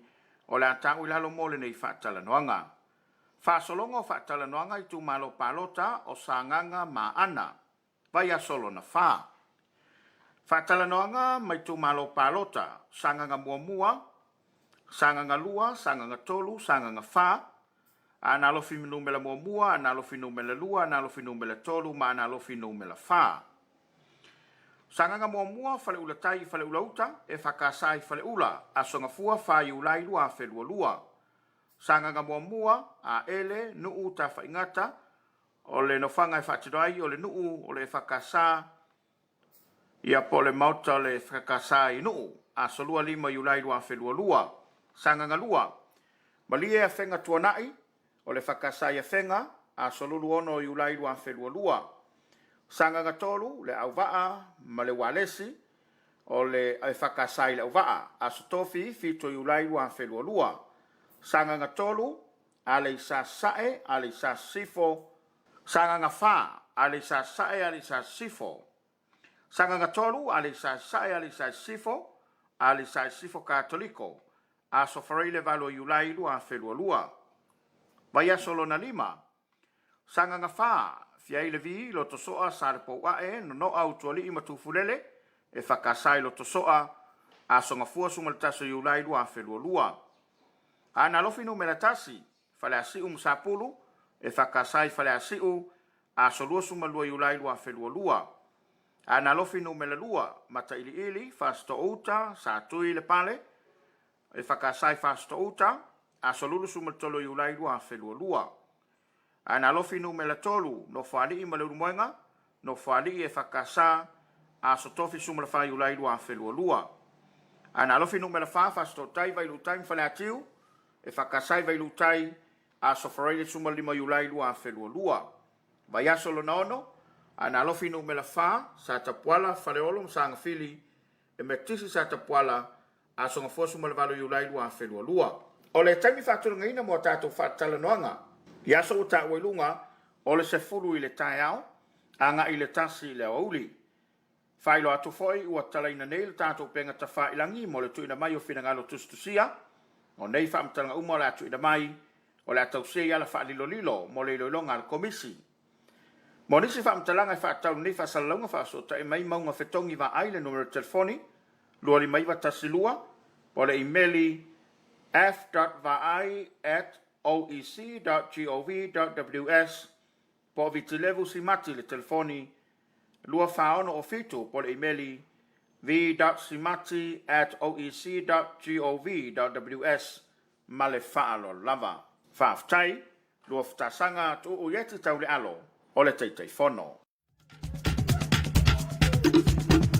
o le a ta'u i lalo mo lenei faatalanoaga. Faasologa o faatalanoaga Itumalo Palota o Sagaga ma Aana, Vaiaso lona fa. Faatalanoaga ma Itumalo Palota Sagaga Muamua, Sagaga 2, Sagaga 3, Sagaga 4, Aana Alofi Numera 1, Aana Alofi Numera 2, Aana Alofi Numera 3 ma Aana Alofi Numera 4. Sagaga 1, Faleula Tai i Faleula Uta, EFKS i Faleula, Aso Gafua 4 Iulai 2022. Sagaga 1, Aele, Nuu, Tafaigata, o le nofoaga e faatino ai o le nuu o le EFKS, Ia po o le Maota o le EFKS i Nuu, aso 25 Iulai 2022. Sagaga 2, Malie Afega Tuanai, o le EFKS i Afega, aso 26 Iulai 2022. Sagaga 3, Le Auvaa ma le Ualesi, o le EFKS i Leauvaa, aso Tofi 7 Iulai 2022. Sagaga 3, Aleisa Sasae, Aleisa Sisifo, Sagaga 4, Aleisa Sasae, Aleisa Sisifo. Sagaga 3, Aleisa Sasae, Aleisa Sisifo, Aleisa Sisifo Katoliko, Aso Faraile 8 Iulai 2022. Vaiaso lona lima, Sagaga 4, Fiai Levi, Lotosoa, Salepouae, Nonoa, Utualii ma Tufulele, EFKS i Lotosoa, Aso Gafua 11 Iulai 2022. Aana Alofi Numera 1, Faleasiu ma Sapulu, EFKS i Faleasiu, Aso 22 Iulai 2022. Aana Alofi Numera 2, Matailiili, Fasitoouta, Satui, Lepale, EFKS i Fasitoouta, Aso 23 Iulai 2022. Aana Alofi Numera 3, Nofoalii ma Leulumoega, Nofoalii EFKS, Aso Tofi 14 Iulai 2022. Aana Alofi Numera 4, Fasitootai, Vailuutai ma Faleatiu, EFKS i Vailuutai, Aso Faraile 15 Iulai 2022. Vaiaso lona ono, Aana Alofi Numera 4, Satapuala, Faleolo ma Sagafili, Emetisi Satapuala, Aso Gafua 18 Iulai 2022. O le taimi faatulagaina mo a tatou faatalanoaga i aso ua taua i luga, o le 10 i le taeao, agai i le 1 i le aoauli. Faailoa atu foi ua talaina nei le tatou upega tafailagi mo le tuuina mai o finagalo tusitusia. O nei faamatalaga uma o le a tuuina mai, o le a tausia i ala faalilolilo mo le iloiloga a le Komisi. Mo nisi faamatalaga e faatatau i lenei faasalalauga, faafesootai mai Mauga Fetogi Vaai i le numera telefoni 25912 po o le imeli f.vaai@oec.gov.ws po o Vitilevu Simati i le telefoni 24607 po o le imeli v.simati@oec.gov.ws Ma le faaaloalo lava. Faafetai, Luafatasaga Tuuu Ieti Taulealo o le Taitaifono.